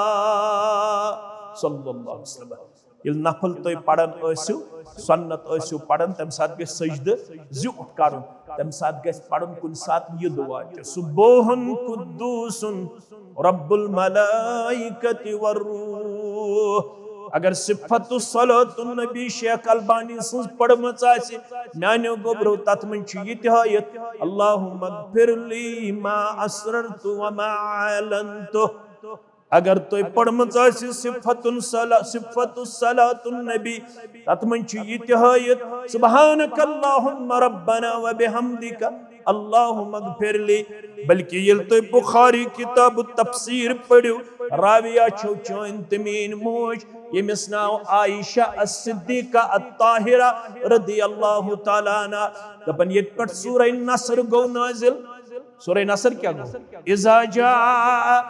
صلی اللہ علیہ وسلم۔ ییٚلہِ نفل تُہۍ پران ٲسِو، سنت ٲسِو پران، تَمہِ ساتہٕ گژھِ سجدٕ زیوٗٹھ کرُن۔ تَمہِ ساتہٕ گژھِ پرُن کُنہِ ساتہٕ یہِ دعا تہِ، سبوحن قدوسن رب الملائکۃ والروح۔ اگر صفت الصلاۃ النبی شیخ البانی سٕنٛز پٔرمٕژ آسہِ، میانیو گوبرو، تتھ منٛز چھُ یہِ تہِ ہٲیِتھ، اللہم اغفر لی ما اسررت وما اعلنت۔ اگر تۄہہِ پٔرمٕژ آسہِ صفت الصلا-، صفت الصلاۃ النبی، تتھ منٛز چھُ یہِ تہِ ہٲیِتھ، سبحانک اللہم ربنا وبحمدک، اللہم اغفر لی۔ بلکہ ییٚلہِ تُہۍ بخاری کتاب التفسیر پٔرِو، راویہ چھو چٲنۍ تہٕ میٲنۍ موج، ییٚمِس ناو عائشہ الصدیقہ الطاہرہ رضی اللہ تعالیٰ عنہا، دپان ییٚتہِ پٮ۪ٹھ سورہ نصر گوٚو نازل۔ سورہ نصر کیٛاہ گوٚو؟ اذا جاء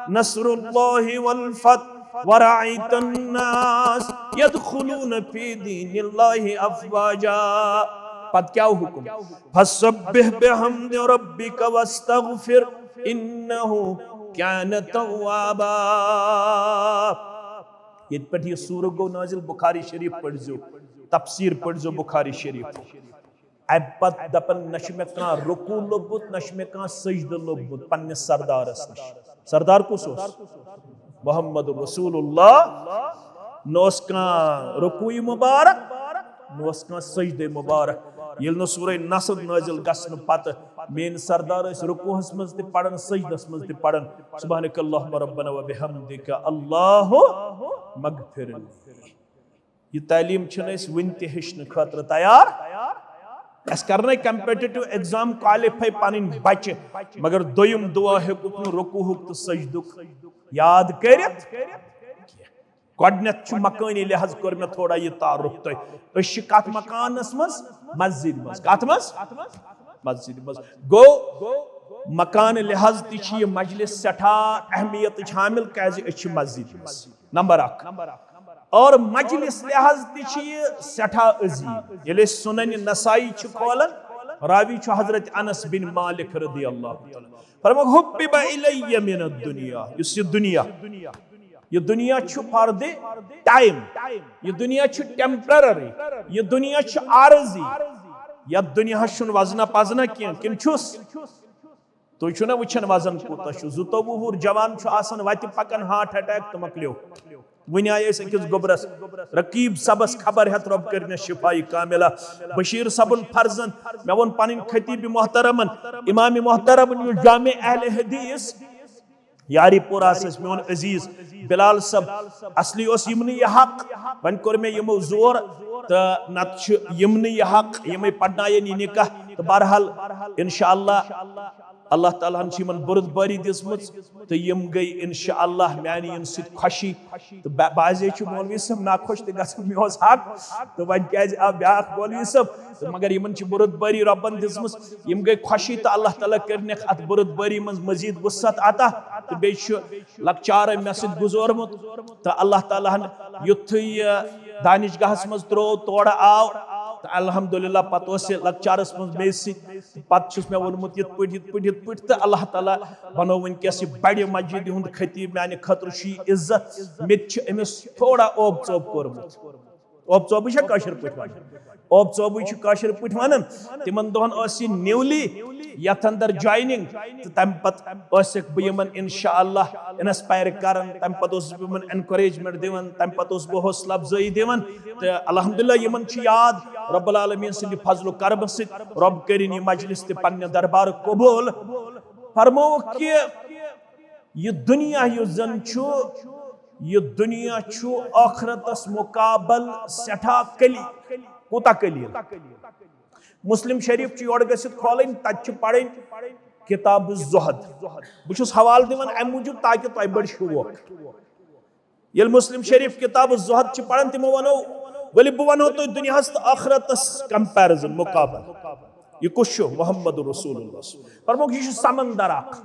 نصر اللہ والفتح ورأيت الناس يدخلون في دين الله أفواجا۔ پتہٕ کیٛاہ حکم؟ فسبح بحمد ربك واستغفر إنه كان توابا۔ ییٚتہِ پٮ۪ٹھ یہِ سورہ گوٚو نازل، بخاری شریف پٔرزیو، تفسیر پٔرزیو بخاری شریف۔ اَمہِ پتہٕ دَپان، نہ چھُ مےٚ کانٛہہ رکوع لوٚبمُت، نہ چھُ مےٚ کانٛہہ سجدٕ لوٚبمُت پننِس سردارس نِش۔ سردار کُس اوس؟ محمد رسول اللہ۔ نہ اوس کانٛہہ رکوعی مبارک، نہ اوس کانٛہہ سجدٕ مبارک۔ ییٚلہِ نہٕ سورہ نصر نٲزِل گژھنہٕ پتہٕ میٲنۍ سردار ٲسۍ رکوعس منٛز تہِ پران، سجدس منٛز تہِ پران، سبحانک اللہم ربنا و بحمدک اللہم اغفر لی۔ یہِ تعلیٖم چھِنہٕ أسۍ وٕنہِ تہِ ہیٚچھنہٕ خٲطرٕ تیار۔ اَسہِ کرنَے competitive exam qualify پنٕنۍ بچہِ، مگر دوٚیِم دُعا ہیوٚکُکھ نہٕ رکوعُک تہٕ سجدُک یاد کٔرِتھ۔ گۄڈٕنٮ۪تھ چھُ مکٲنی لحاظ کوٚر مےٚ تھوڑا یہِ تعارُف تۄہہِ۔ أسۍ چھِ کتھ مکانس منٛز؟ مسجد منٛز۔ کتھ منٛز؟ مسجد منٛز۔ گوٚو، مکان لحاظ تہِ چھِ یہِ مجلس سٮ۪ٹھاہ اہمیتٕچ حامل، کیازِ أسۍ چھِ مسجد منٛز۔ نمبر اکھ۔ اور مجلس لحاظ تہِ چھِ یہِ سٮ۪ٹھاہ عظیٖم۔ ییٚلہِ أسۍ سنن نسائی چھِ کھولان، راوی چھُ حضرت انس بن مالک رضی اللہ تعالیٰ۔ فرموو، حبب الی من الدنیا، یُس یہِ دُنیا، یہِ دُنیا چھُ for the time، یہِ دُنیا چھُ temporary، یہِ دُنیا چھُ عارضی، یتھ دُنیاہس چھُنہٕ وزنہ پزنہ کینٛہہ، کِنہٕ چھُس؟ تُہۍ چھِو نا وٕچھان وزن کوٗتاہ چھُ؟ زٕتووُہ وُہُر جوان چھُ آسان وتہِ پکان، heart attack تہٕ مۄکلیو۔ وٕنہِ آیہِ أسۍ أکِس گوٚبرس، رقیب صٲبس خبر ہٮ۪تھ، رۄب کٔرِنس شفایہِ کاملہ۔ بشیر صٲبُن فرزند، مےٚ ووٚن پنٕنۍ خطیب محترمن، امام محترمن، یُس جامع اہل حدیث یاری پورہ ٲسۍ، میون عزیز بلال صٲب، اصلی اوس یِمنٕے یہِ حق، وۄنۍ کوٚر مےٚ یِمو زور تہٕ نتہٕ چھُ یِمنٕے یہِ حق، یِمے پرناین یہِ نکاح۔ تہٕ بہرحال انشاءاللہ اللہ تعالیٰ ہن چھِ یِمن بُرد بٲری دِژمٕژ تہٕ یِم گٔے انشاءاللہ میانہِ یِنہٕ سۭتۍ خۄشی۔ تہٕ بہ-، بعضے چھُ مولوی صٲب ناخۄش تہِ گژھان، مےٚ اوس حق تہٕ وۄنۍ کیازِ آو بیاکھ مولوی صٲب؟ تہٕ مگر یِمن چھِ بُرد بٲری رۄبن دِژمٕژ، یِم گٔے خۄشی تہٕ اللہ تعالیٰ کٔرنکھ اتھ بُرد بٲری منٛز مزید وسعت عطا۔ تہٕ بیٚیہِ چھُ لۄکچارے مےٚ سۭتۍ گُزورمُت تہٕ اللہ تعالیٰ ہن یُتھُے یہِ دانش گاہس منٛز ترٛوو، تورٕ آو تہٕ الحمدللہ پتہٕ اوس یہِ لۄکچارس منٛز مےٚ سۭتۍ۔ پتہٕ چھُس مےٚ ووٚنمُت یِتھ پٲٹھۍ، یِتھ پٲٹھۍ، یِتھ پٲٹھۍ، تہٕ اللہ تعالیٰ بنوو وٕنکیٚس یہِ بڑِ مسجد ہُنٛد خطیب۔ میانہِ خٲطرٕ چھُ یہِ عزت، مےٚ تہِ چھُ أمِس تھوڑا اوب ژوب کوٚرمُت۔ اوب ژوبٕے چھا کٲشِر پٲٹھۍ ونان؟ اوب ژوبٕے چھُ کٲشِر پٲٹھۍ ونان۔ تِمن دۄہن ٲس یہِ newly، یتھ اندر joining، تہٕ تمہِ پتہٕ ٲسکھ بہٕ یِمن انشاءاللہ inspire کران، تمہِ پتہٕ اوسُس بہٕ یِمن encouragement دِوان، تمہِ پتہٕ اوسُس بہٕ حوصلہٕ افزٲیی دِوان۔ تہٕ الحمدللہ یِمن چھُ یاد، رب العالمین سٕنٛدِ فضل و کرمہٕ سۭتۍ رۄب کٔرِن یہِ مجلس تہِ پننہِ دربارُک قبول۔ فرمووُکھ کہِ یہِ دُنیا یُس زن چھُ، یہِ دُنیا چھُ ٲخرتس مقابل سٮ۪ٹھاہ قلی-، کوٗتاہ قلیل۔ مسلم شریف چھُ یورٕ گٔژھِتھ کھولٕنۍ، تتہِ چھِ پرٕنۍ کتاب الزہد۔ بہٕ چھُس حوالہٕ دِوان امہِ موٗجوٗب تاکہِ تۄہہِ بڑِ شوق۔ ییٚلہِ مسلم شریف کتاب الزہد چھِ پران، تِمو ونو، ؤلِو بہٕ وَنہو تۄہہِ دُنیاہَس تہٕ ٲخرتَس comparison، مُقابلہٕ۔ یہِ کُس چھُ؟ محمد رسول اللہ۔ فرمووُکھ، یہِ چھُ سمندر اکھ۔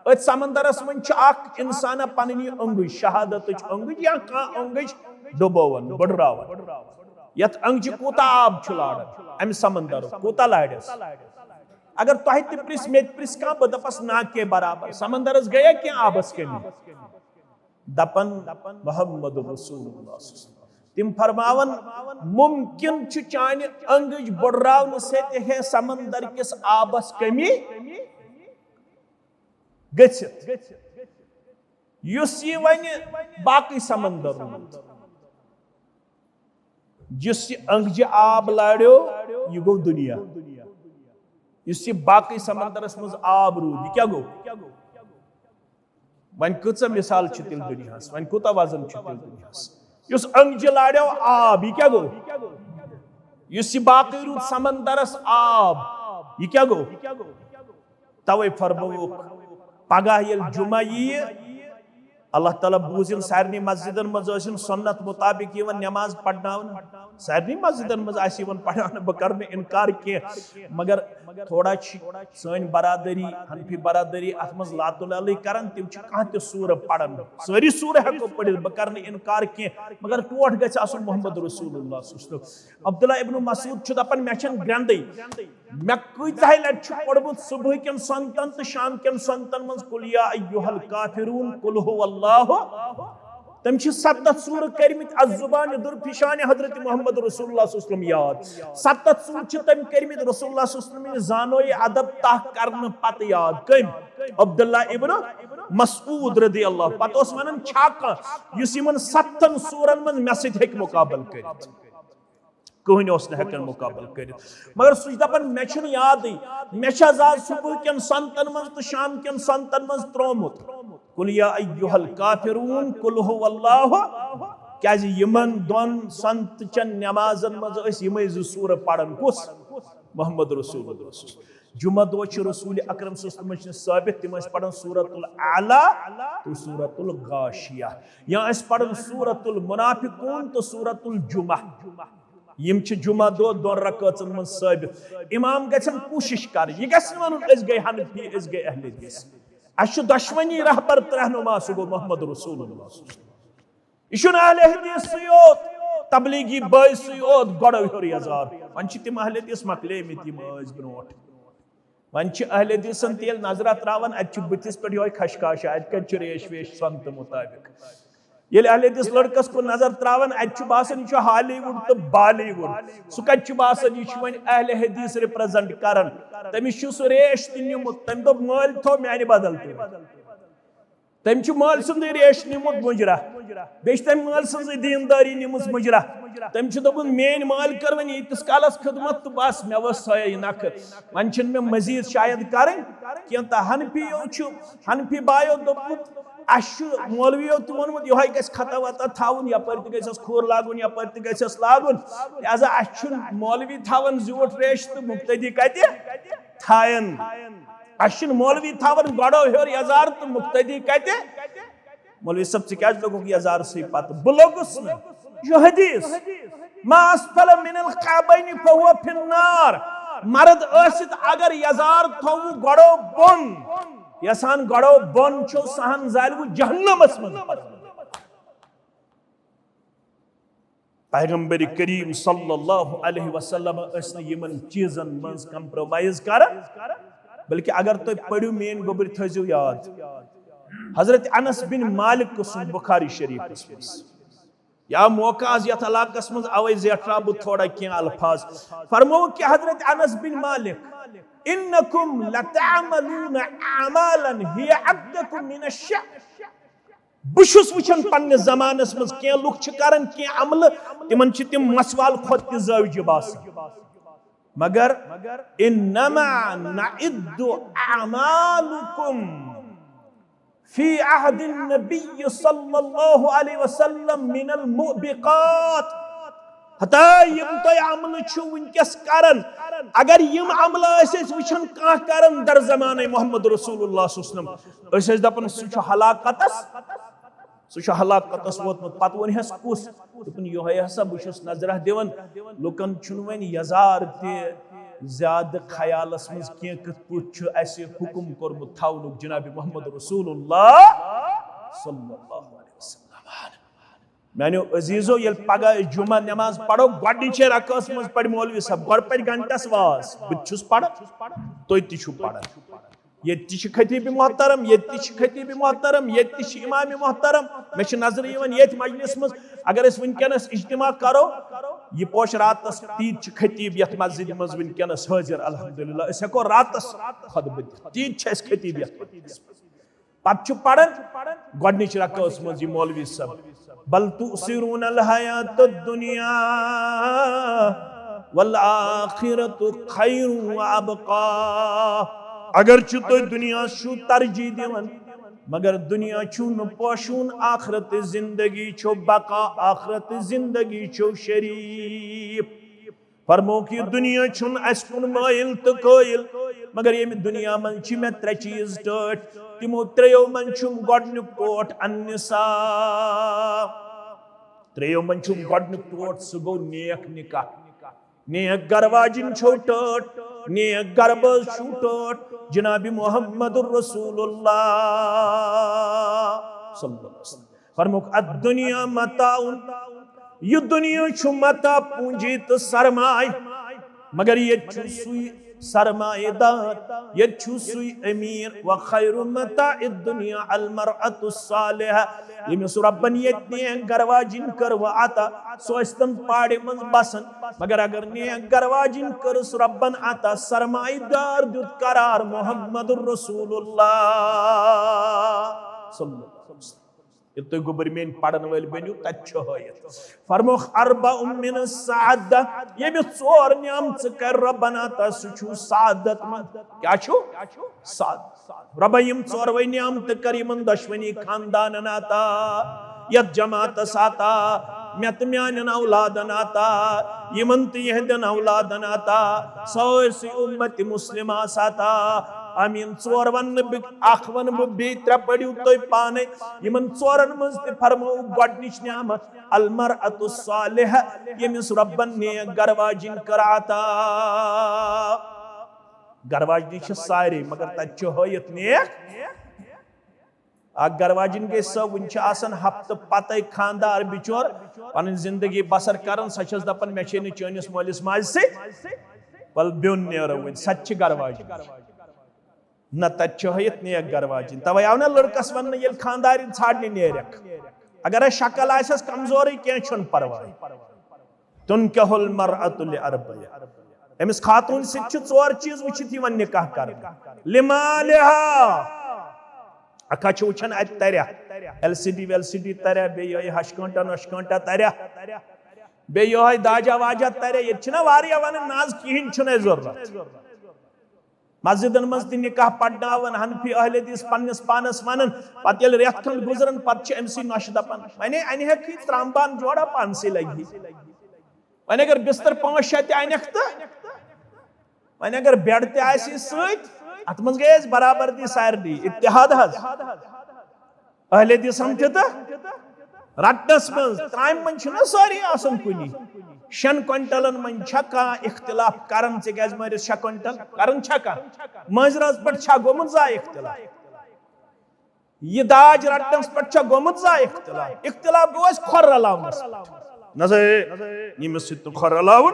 أتھۍ سمندرس منٛز چھُ اکھ انسانا پنٕنۍ یہِ أنگٕج، شہادتٕچ أنگٕج یا کانٛہہ أنگٕج ڈُبووان، بٕڈراوان۔ یتھ أنگجہِ کوٗتاہ آب چھُ لاران، امہِ سمندرُک کوٗتاہ لارٮ۪س؟ اگر تۄہہِ تہِ پرژھ، مےٚ تہِ پرژھ کانٛہہ، بہٕ دپس، نا کینٛہہ برابر، سمندرس گٔیہ کینٛہہ آبس کمی؟ دپان، محمد رسول اللہ صلی اللہ علیہ وسلم۔ تِم فرماوان، ممکن چھُ چانہِ أنگٕج بٕڈراونہٕ سۭتۍ ہیٚکہِ سمندر کِس آبس کمی گٔژھِتھ، یُس یہِ وۄنۍ باقٕے سمندر روٗد، یُس یہِ أنگجہِ آب لارٮ۪و، یہِ گوٚو دُنیا۔ یُس یہِ باقٕے سمندرس منٛز آب روٗد، یہِ کیٛاہ گوٚو؟ وۄنۍ کۭژاہ مثال چھِ تیٚلہِ دُنیاہس؟ وۄنۍ کوٗتاہ وزن چھُ تیٚلہِ دُنیاہس؟ یُس أنگجہِ لارٮ۪و آب، یہِ کیٛاہ گوٚو؟ یُس یہِ باقٕے روٗد سمندرس آب، یہِ کیٛاہ گوٚو؟ توے فرمووُکھ، پگاہ ییٚلہِ جمعہ ییہِ، اللہ تعالیٰ بوٗزِن، سارنٕے مسجدن منٛز ٲسِن سنت مطابق یِوان نماز پرناونہٕ، سارنٕے مسجدن منٛز آسہِ یِوان پرناونہٕ، بہٕ کرٕ نہٕ انکار کینٛہہ، مگر تھوڑا چھِ سٲنۍ برادری، حنفی برادری، اتھ منٛز لاتُلالٕے کران، تِم چھِ کانٛہہ تہِ سورہ پران، سٲری سورہ ہٮ۪کو پٔرِتھ، بہٕ کرٕ نہٕ انکار کینٛہہ، مگر ٹوٹھ گژھِ آسُن محمد رسول اللہ صلی اللہ علیہ وسلم۔ عبداللہ ابن مسعود چھُ دپان، مےٚ چھَنہٕ گرٛنٛدٕے، مےٚ کۭژاہہِ لٹہِ چھُ پوٚرمُت صبحٕکٮ۪ن سنتن تہٕ شامکٮ۪ن سنتن منٛز قل یا ایھا الکافرون، قل ھو اللہ۔ تٔمۍ چھِ ستتھ سورٕ کٔرمٕتۍ از زبانِ درپیشانِ حضرت محمد رسول اللہ صلی اللہ علیہ وسلم یاد۔ ستتھ سورٕ چھِ تٔمۍ کٔرمٕتۍ رسول اللہ صلی اللہ علیہ وسلم زانوے ادب تاہ کرنہٕ پتہٕ یاد۔ کٔمۍ؟ عبداللہ ابن مسعود رضی اللہ۔ پتہٕ اوس ونان، چھا کانٛہہ یُس یِمن ستتھن سورن منٛز مےٚ سۭتۍ ہیٚکہِ مقابلہٕ کٔرِتھ؟ کٕہٕنۍ اوس نہٕ ہٮ۪کان مقابلہٕ کٔرِتھ۔ مگر سُہ چھُ دَپان، مےٚ چھُنہٕ یادٕے، مےٚ چھُ آز صبحٕکٮ۪ن سنتن منٛز تہٕ شامکٮ۪ن سنتن منٛز ترٛوومُت قل یا ایھا الکافرون، قل ھو اللہ۔ کیازِ یِمن دۄن سنتچن نمازن منٛز ٲسۍ یِمے زٕ سورٕ پران۔ کُس؟ محمد رسول اللہ۔ جمعہ دۄہ چھِ رسول اکرم صلی اللہ علیہ وسلم چھِ ثٲبت، تِم ٲسۍ پران سورۃ الاعلیٰ تہٕ سورۃ الغاشیہ، یا ٲسۍ پران سورۃ المنافقون تہٕ سورۃ الجمعہ۔ یِم چھِ جمعہ دۄہ دۄن رکٲژن منٛز ثٲبت۔ امام گژھن کوٗشش کرٕنۍ، یہِ گژھِ نہٕ ونُن، أسۍ گٔے حنفی، أسۍ گٔے اہل حدیث۔ اسہِ چھُ دۄشوٕنی رہبر تہٕ رہنما، سُہ گوٚو محمد رسول اللہ۔ یہِ چھُنہٕ اہل حدیث سٕے یوت، تبلیغی بٲے سٕے یوت گۄڈو ہیوٚر یزار۔ وۄنۍ چھِ تِم اہل حدیث مۄکلیمٕتۍ، یِم ٲسۍ برونٛٹھ۔ وۄنۍ چھِ اہل حدیثن تہِ ییٚلہِ نظرہ تراوان، اتہِ چھُ بٕتھِس پٮ۪ٹھ یِہوٚے خشخاشا، اتہِ کتہِ چھُ ریش ویش سنتہٕ مطابق۔ ییٚلہِ اہل حدیث لڑکس کُن نظر تراوان، اتہِ چھُ باسان، یہِ چھُ ہالی وُڈ تہٕ بالی وُڈ۔ سُہ کتہِ چھُ باسان، یہِ چھُ وۄنۍ اہل حدیث represent کران؟ تٔمِس چھُ سُہ ریش تہِ نیوٗمُت، تٔمۍ دوٚپ، مٲلۍ تھوٚو میانہِ بدل تہِ۔ تٔمۍ چھُ مٲلۍ سُنٛدٕے ریش نیوٗمُت مُجرا، بیٚیہِ چھِ تٔمۍ مٲلۍ سٕنٛزٕے دیٖندٲری نِمٕژ مُجرا۔ تٔمۍ چھُ دوٚپمُت، میٲنۍ مٲلۍ کٔر وۄنۍ ییٖتِس کالس خدمت تہٕ بس، مےٚ ؤژھ سۄے نکھٕ، وۄنۍ چھِنہٕ مےٚ مزید شاید کرٕنۍ کینٛہہ۔ تہٕ حنفیو چھُ، حنفی بایو دوٚپمُت، اسہِ چھُ مولویو تہِ ووٚنمُت، یِہوٚے گژھِ خطا وطا تھاوُن، یپٲرۍ تہِ گژھٮ۪س کھوٗر لاگُن، یپٲرۍ تہِ گژھٮ۪س لاگُن، لہذا اسہِ چھُنہٕ مولوی تھاوان زیوٗٹھ ریش تہٕ مقتدی کتہِ تھاین؟ اسہِ چھِنہٕ مولوی تھاوان گۄڈو ہیوٚر یزار تہٕ مقتدی کتہِ؟ مولوی صٲب، ژٕ کیازِ لوٚگُکھ یزارسٕے پتہٕ؟ بہٕ لوٚگُس نہٕ۔ یہِ چھُ حدیث، ما اسفل من الکعبین فہو فی النار۔ مرد ٲسِتھ اگر یزار تھوٚوُ گۄڈو بۄن، یژھان گۄڈو بۄن چھُ، سہن زالوُ جہنمس منٛز۔ پیغمبر کریم صلی اللہ علیہ وسلم ٲسۍ نہٕ یِمن چیٖزن منٛز compromise کران، بلکہ اگر تُہۍ پٔرِو، میٲنۍ گوٚبٕرۍ تھٲیزیو یاد، حضرت انس بن مالک قسم بخاری شریفس منٛز۔ یا موقع آز یتھ علاقس منٛز، اوے زیٹھراو بہٕ تھوڑا کینٛہہ الفاظ۔ فرمووُکھ کہ حضرت انس بن مالک، انکم لتعملون اعمالا هي ادق من الشعر۔ بہٕ چھُس وٕچھان پننِس زمانس منٛز کینٛہہ لُکھ چھِ کران کینٛہہ عملہٕ، تِمن چھِ تِم مسوال کھۄتہٕ تہِ زٲوجہِ باسان۔ مگر انما نعد اعمالکم فی عہد النبی صلی اللہ علیہ وسلم من الموبقات۔ ہتا یِم تۄہہِ عملہٕ چھِو وٕنکیٚس کران، اگر یِم عملہٕ ٲسۍ أسۍ وٕچھان کانٛہہ کران در زمانہٕ محمد رسول اللہ صلی اللہ علیہ وسلم، أسۍ ٲسۍ دپان سُہ چھُ ہلاکتس سُہ چھُ ہلاکتس ووتمُت۔ پتہٕ ووٚن ہس کُس؟ دوٚپُن، یِہوٚے ہسا، بہٕ چھُس نظرہ دِوان، لُکن چھُنہٕ وۄنۍ یزار تہِ زیادٕ خیالس منٛز کینٛہہ، کِتھ پٲٹھۍ چھُ اسہِ حُکم کوٚرمُت تھاونُک جناب محمد رسول اللہ صلی اللہ علیہ وسلم۔ میانیو عزیزو، ییٚلہِ پگاہ أسۍ جمعہ نماز پرو، گۄڈٕنِچے رکٲژ منٛز پرِ مولوی صٲب، گۄڈٕ پرِ گھنٹس واز، بہٕ تہِ چھُس پران، تُہۍ تہِ چھِو پران۔ ییٚتہِ تہِ چھِ خطیب محترم، ییٚتہِ تہِ چھِ خطیب محترم، ییٚتہِ تہِ چھِ امام محترم۔ مےٚ چھِ نظرِ یِوان ییٚتھۍ مجلس منٛز، اگر أسۍ وٕنکیٚنس اجتماع کرو، یہِ پوش راتس تیٖتۍ چھِ خطیب یتھ مسجدِ منٛز وٕنکیٚنس حٲضِر، الحمدللہ۔ أسۍ ہٮ۪کو راتس خطبہٕ دِتھ، تیٖتۍ چھِ اَسہِ خطیب یتھ مجلس منٛز۔ پتہٕ چھُ پران گۄڈٕنِچ رکٲژ منٛز یہِ مولوی صٲب، بل تؤثرون الحیات الدنیا والآخرۃ خیر وابقیٰ۔ اگرچہ تُہۍ دُنیاہس چھِو ترجیح دِوان، مگر دُنیا چھُو نہٕ پوشوٗن، آخرت زندگی چھو بقا، آخرت زندگی چھو شریف۔ فرمووُکھ، یہِ دُنیا چھُنہٕ اَسہِ کُن مٲیِل تہٕ قٲیِل، مگر ییٚمہِ دُنیا منٛز چھِ مےٚ ترٛےٚ چیٖز ٹٲٹھۍ۔ تِمو ترٛیٚیو منٛز چھُم گۄڈٕنیُک ٹوٹھ النساء۔ ترٛیٚیو منٛز چھُم گۄڈٕنیُک ٹوٹھ، سُہ گوٚو نیک نکاح۔ نیک گرٕ واجِنۍ چھو ٹٲٹھ، نیک گرٕ بٲژ چھُو ٹٲٹھ، جناب محمد رسول اللہ صلی اللہ علیہ وسلم۔ فرمووُکھ، الدنیا متاع، یہِ دُنیا چھُ متاع، پونجی تہٕ سرمایہِ، مگر ییٚتہِ چھُ سُے سرمایہ دار، ییٚتہِ چھُ سُے امیر۔ وخیر متاع الدنیا المرأة الصالحہ، ییٚمِس رۄبن ییٚتہِ نیک گرٕ واجِنۍ کٔر وۄنۍ عطا، سُہ ٲسۍ تن پہاڑِ منٛز بسان، مگر اگر نیک گرٕ واجِنۍ کٔرٕس رۄبن عطا، سرمایہ دار دیُت قرار محمد رسول اللہ صلی اللہ علیہ وسلم۔ ییٚلہِ تُہۍ گوٚبٕرۍ میٲنۍ پرن وٲلۍ بٔنِو، تتہِ چھُ ہٲیِتھ۔ فرمووُکھ، اربع من السعادہ، ییٚمِس ژور نعمژٕ کرِ رۄبن عطا، سُہ چھُ سعادت مند۔ کیٛاہ چھُ؟ سعادت۔ رۄبن یِم ژوروے نعمتہٕ کر یِمن دۄشوٕنی خاندانن عطا، یتھ جماعتس عطا، مےٚ تہٕ میانٮ۪ن اولادن عطا، یِمن تہٕ یِہنٛدٮ۪ن اولادن عطا، سٲرسٕے امت مسلمس عطا۔ آمین۔ ژور ونہٕ نہٕ بہٕ، اکھ ونہٕ بہٕ، بیٚیہِ ترٛےٚ پٔرِو تُہۍ پانے۔ یِمن ژورن منٛز تہِ فرموو گۄڈنِچ نعمت المرأة الصالحہ، ییٚمِس رۄبن نیک گرٕ واجِنۍ کٔر عطا۔ گرٕ واجنہِ چھِ سارے، مگر تتہِ چھُ ہٲیِتھ نیک۔ اکھ گرٕ واجِنۍ گٔے سۄ، وُنہِ چھِ آسان ہفتہٕ پتے خاندار بِچور پنٕنۍ زندگی بسر کران، سۄ چھَس دپان، مےٚ چھے نہٕ چٲنِس مٲلِس ماجہِ سۭتۍ، ول بیوٚن نیرو وۄنۍ، سۄ تہِ چھِ گرٕ واجِنۍ۔ نہ، تتہِ چھِ ہٲیِتھ نیک گرٕ واجِنۍ۔ توے آو نہ لڑکس وننہٕ، ییٚلہِ خاندارِنۍ ژھانڈنہِ نیرکھ، اگر اَسہِ شکل آسٮ۪س کمزورٕے، کینٛہہ چھُنہٕ پرواے۔ تنکح المرأة لأربع۔ أمِس خاتوٗن سۭتۍ چھِ ژور چیٖز وٕچھِتھ یِوان نکاح کرنہٕ۔ لمالها۔ اکھا چھِ وٕچھان اَتہِ تریا، ایل سی ڈی ویل سی ڈی تریا، بیٚیہِ یِہوٚے ہَش کٲنٛٹا نۄش کٲنٛٹا تریا، بیٚیہِ یِہوٚے داجا واجا تریا۔ ییٚتہِ چھِنہ واریاہ ونان، نہ حظ، کِہیٖنۍ چھُنہٕ اَسہِ ضروٗرت۔ مسجدن منٛز تہِ نکاح پرناوان، حنفی اہل حدیث پننِس پانس ونان، پتہٕ ییٚلہِ رٮ۪تھ کھنٛڈ گُزران، پتہٕ چھِ أمۍ سٕے نۄشہِ دپان، ونے انہِ ہٮ۪کھ یہِ ترامبان جوڑا پانسٕے لگہِ۔ وۄنۍ اگر بستر پانٛژھ شےٚ تہِ انکھ تہٕ وۄنۍ اگر بیڈ تہِ آسہِ سۭتۍ، اتھ منٛز گٔے اَسہِ برابردی سارنٕے، اتحاد حظ۔ اہل حدیثن تہِ تہٕ رٹنس منٛز، ترامہِ منٛز چھِنہ سٲری آسان کُنی۔ شٮ۪ن کوینٹلن منٛز چھا کانٛہہ اختلاف کران؟ ژےٚ کیازِ مٲرِس شےٚ کوینٹل؟ کران چھا کانٛہہ؟ مٲنٛزِ رٲژ پٮ۪ٹھ چھا گوٚمُت زانٛہہ اختلاف؟ یہِ داج رٹنس پٮ۪ٹھ چھا گوٚمُت زانٛہہ اختلاف؟ اختلاف گوٚو اَسہِ کھۄر رلاونس پٮ۪ٹھ۔ نہ سا، ییٚمِس سۭتۍ نہٕ کھۄر رلاوُن،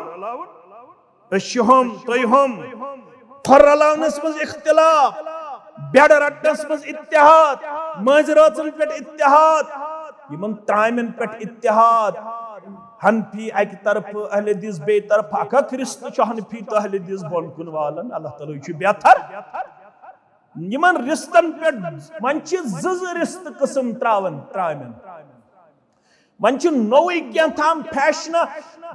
أسۍ چھِ ہُم، تُہۍ ہُم۔ کھۄر رلاونس منٛز اختلاف، بیڈ رٹنس منٛز اتحاد، مٲنٛزِ رٲژن پٮ۪ٹھ اتحاد، یِمن ترامٮ۪ن پٮ۪ٹھ اتحاد۔ حنفی اکہِ طرفہٕ، اہل حدیث بیٚیہِ طرفہٕ، اکھ اکھ رِستہٕ چھُ حنفی تہٕ اہل حدیث بۄن کُن والان۔ اللہ تعالیٰ چھُ بہتر۔ یِمن رِستن پٮ۪ٹھ وۄنۍ چھِ زٕ زٕ رِستہٕ قٕسم تراوان ترامٮ۪ن۔ وۄنۍ چھُ نوٚوُے کینٛہہ تام فیشنہ،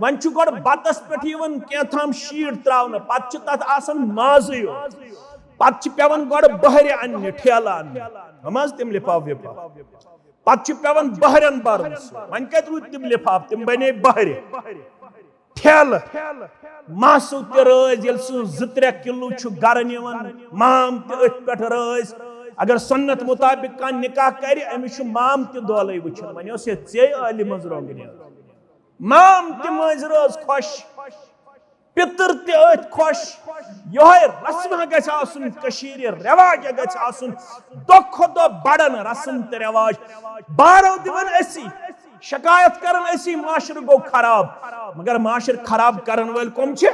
وۄنۍ چھُ گۄڈٕ بتس پٮ۪ٹھ یِوان کینٛہہ تام شیٖٹ تراونہٕ، پتہٕ چھُ تتھ آسان مازٕے یوت، پتہٕ چھِ پٮ۪وان گۄڈٕ بہرِ اننہِ، ٹھیلہٕ اننہِ، ہم حظ تِم لفاف وفاف، پتہٕ چھُ پٮ۪وان بہرن برُن سُہ۔ وۄنۍ کتہِ روٗدۍ تِم لفاف، تِم بنے بہرِ۔ ٹھیلہٕ۔ ماسہٕ تہِ رٲزۍ، ییٚلہِ سُہ زٕ ترٛےٚ کِلوٗ چھُ گرٕ نِوان، مام تہِ أتھۍ پٮ۪ٹھ رٲزۍ۔ اگر سنت مطابق کانٛہہ نکاح کرِ، أمِس چھُ مام تہِ دولے وٕچھُن۔ وۄنۍ اوس یہِ ژے عٲلہِ منٛز رۄنٛگ نیرُن۔ مام تہِ مٲنٛزِ رٲژ خۄش، پِتٕر تہِ أتھۍ خۄش۔ یِہوٚے رسمہ گژھِ آسُن، کٔشیٖرِ رٮ۪واج گژھِ آسُن، دۄہ کھۄتہٕ دۄہ بڑن رسم تہٕ رٮ۪واج۔ بارو دِوان أسی، شکایت کران أسی، معاشرٕ گوٚو خراب۔ مگر معاشرٕ خراب کرن وٲلۍ کم چھِ؟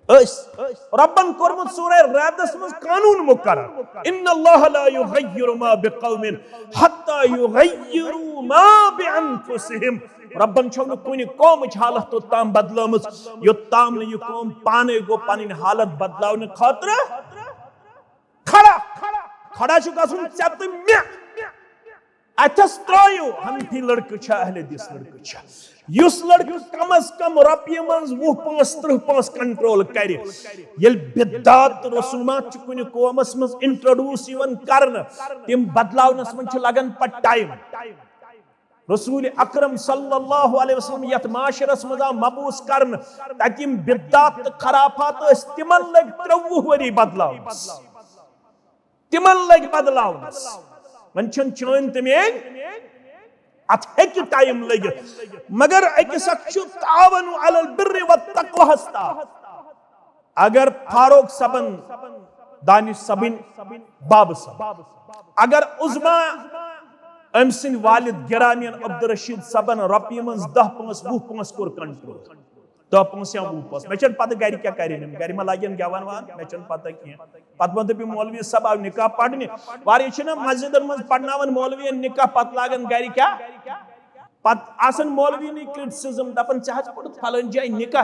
أسۍ۔ رۄبن کوٚرمُت سورہ رعدس منٛز قانون مقرر، "ان اللہ لا یغیر ما بقوم حتی یغیروا ما بانفسہم"۔ رۄبن چھو نہٕ کُنہِ قومٕچ حالت توٚت تام بدلٲمٕژ، یوٚت تام نہٕ یہِ قوم پانے گوٚو پنٕنۍ حالت بدلاونہٕ خٲطرٕ کھڑا۔ کھڑا چھُ گژھُن ژےٚ تہٕ مےٚ۔ اتھس ترٲیِو، حنفی لڑکہٕ چھا، اہل حدیث لڑکہٕ چھا، یُس لڑکہٕ کم از کم رۄپیہِ منٛز وُہ پانٛژھ، ترٕٛہ پانٛژھ کنٹرول کرِ۔ ییٚلہِ بدعات تہٕ رسومات چھِ کُنہِ قومس منٛز انٹروڈیوس یِوان کرنہٕ، تِم بدلاونس منٛز چھِ لگان پتہٕ ٹائم۔ رسول اکرم صلی اللہ علیہ وسلم یتھ معاشرس منٛز آو مبعوث کرنہٕ، تتہِ یِم بدعات تہٕ خرافات ٲسۍ، تِمن لٔگۍ ترٛوٚوُہ ؤری بدلاونس۔ تِمن لٔگۍ بدلاونس۔ وۄنۍ چھَنہٕ چٲنۍ تہٕ میٲنۍ، اتھ ہیٚکہِ ٹائم لٔگِتھ، مگر أکِس اکھ چھُ تعاونوا علی البر والتقویٰ ہس تحت۔ اگر فاروق صٲبن، دانش صٲبٕنۍ بابہٕ صٲب، اگر عظمیٰ أمۍ سٕنٛدۍ والد گرامین عبدالرشید صٲبن رۄپیہِ منٛز دَہ پونٛسہٕ، وُہ پونٛسہٕ کوٚر کنٹرول، دَہ پونٛسہٕ یا وُہ پونٛسہٕ، مےٚ چھَنہٕ پتہ گرِ کیٛاہ کرن یِم، گرِ ما لاگن گٮ۪وَن وان، مےٚ چھَنہٕ پتہ کینٛہہ۔ پتہٕ ووٚن تٔمۍ، "مولوی صٲب آو نکاح پرنہِ"، واریاہ چھِنہ مسجدن منٛز پرناوان مولوین نکاح، پتہٕ لاگان گرِ کیٛاہ؟ پتہٕ آسان مولوی نٕے criticism، دپان، "ژےٚ حظ پوٚرُتھ فلٲنۍ جایہِ نکاح،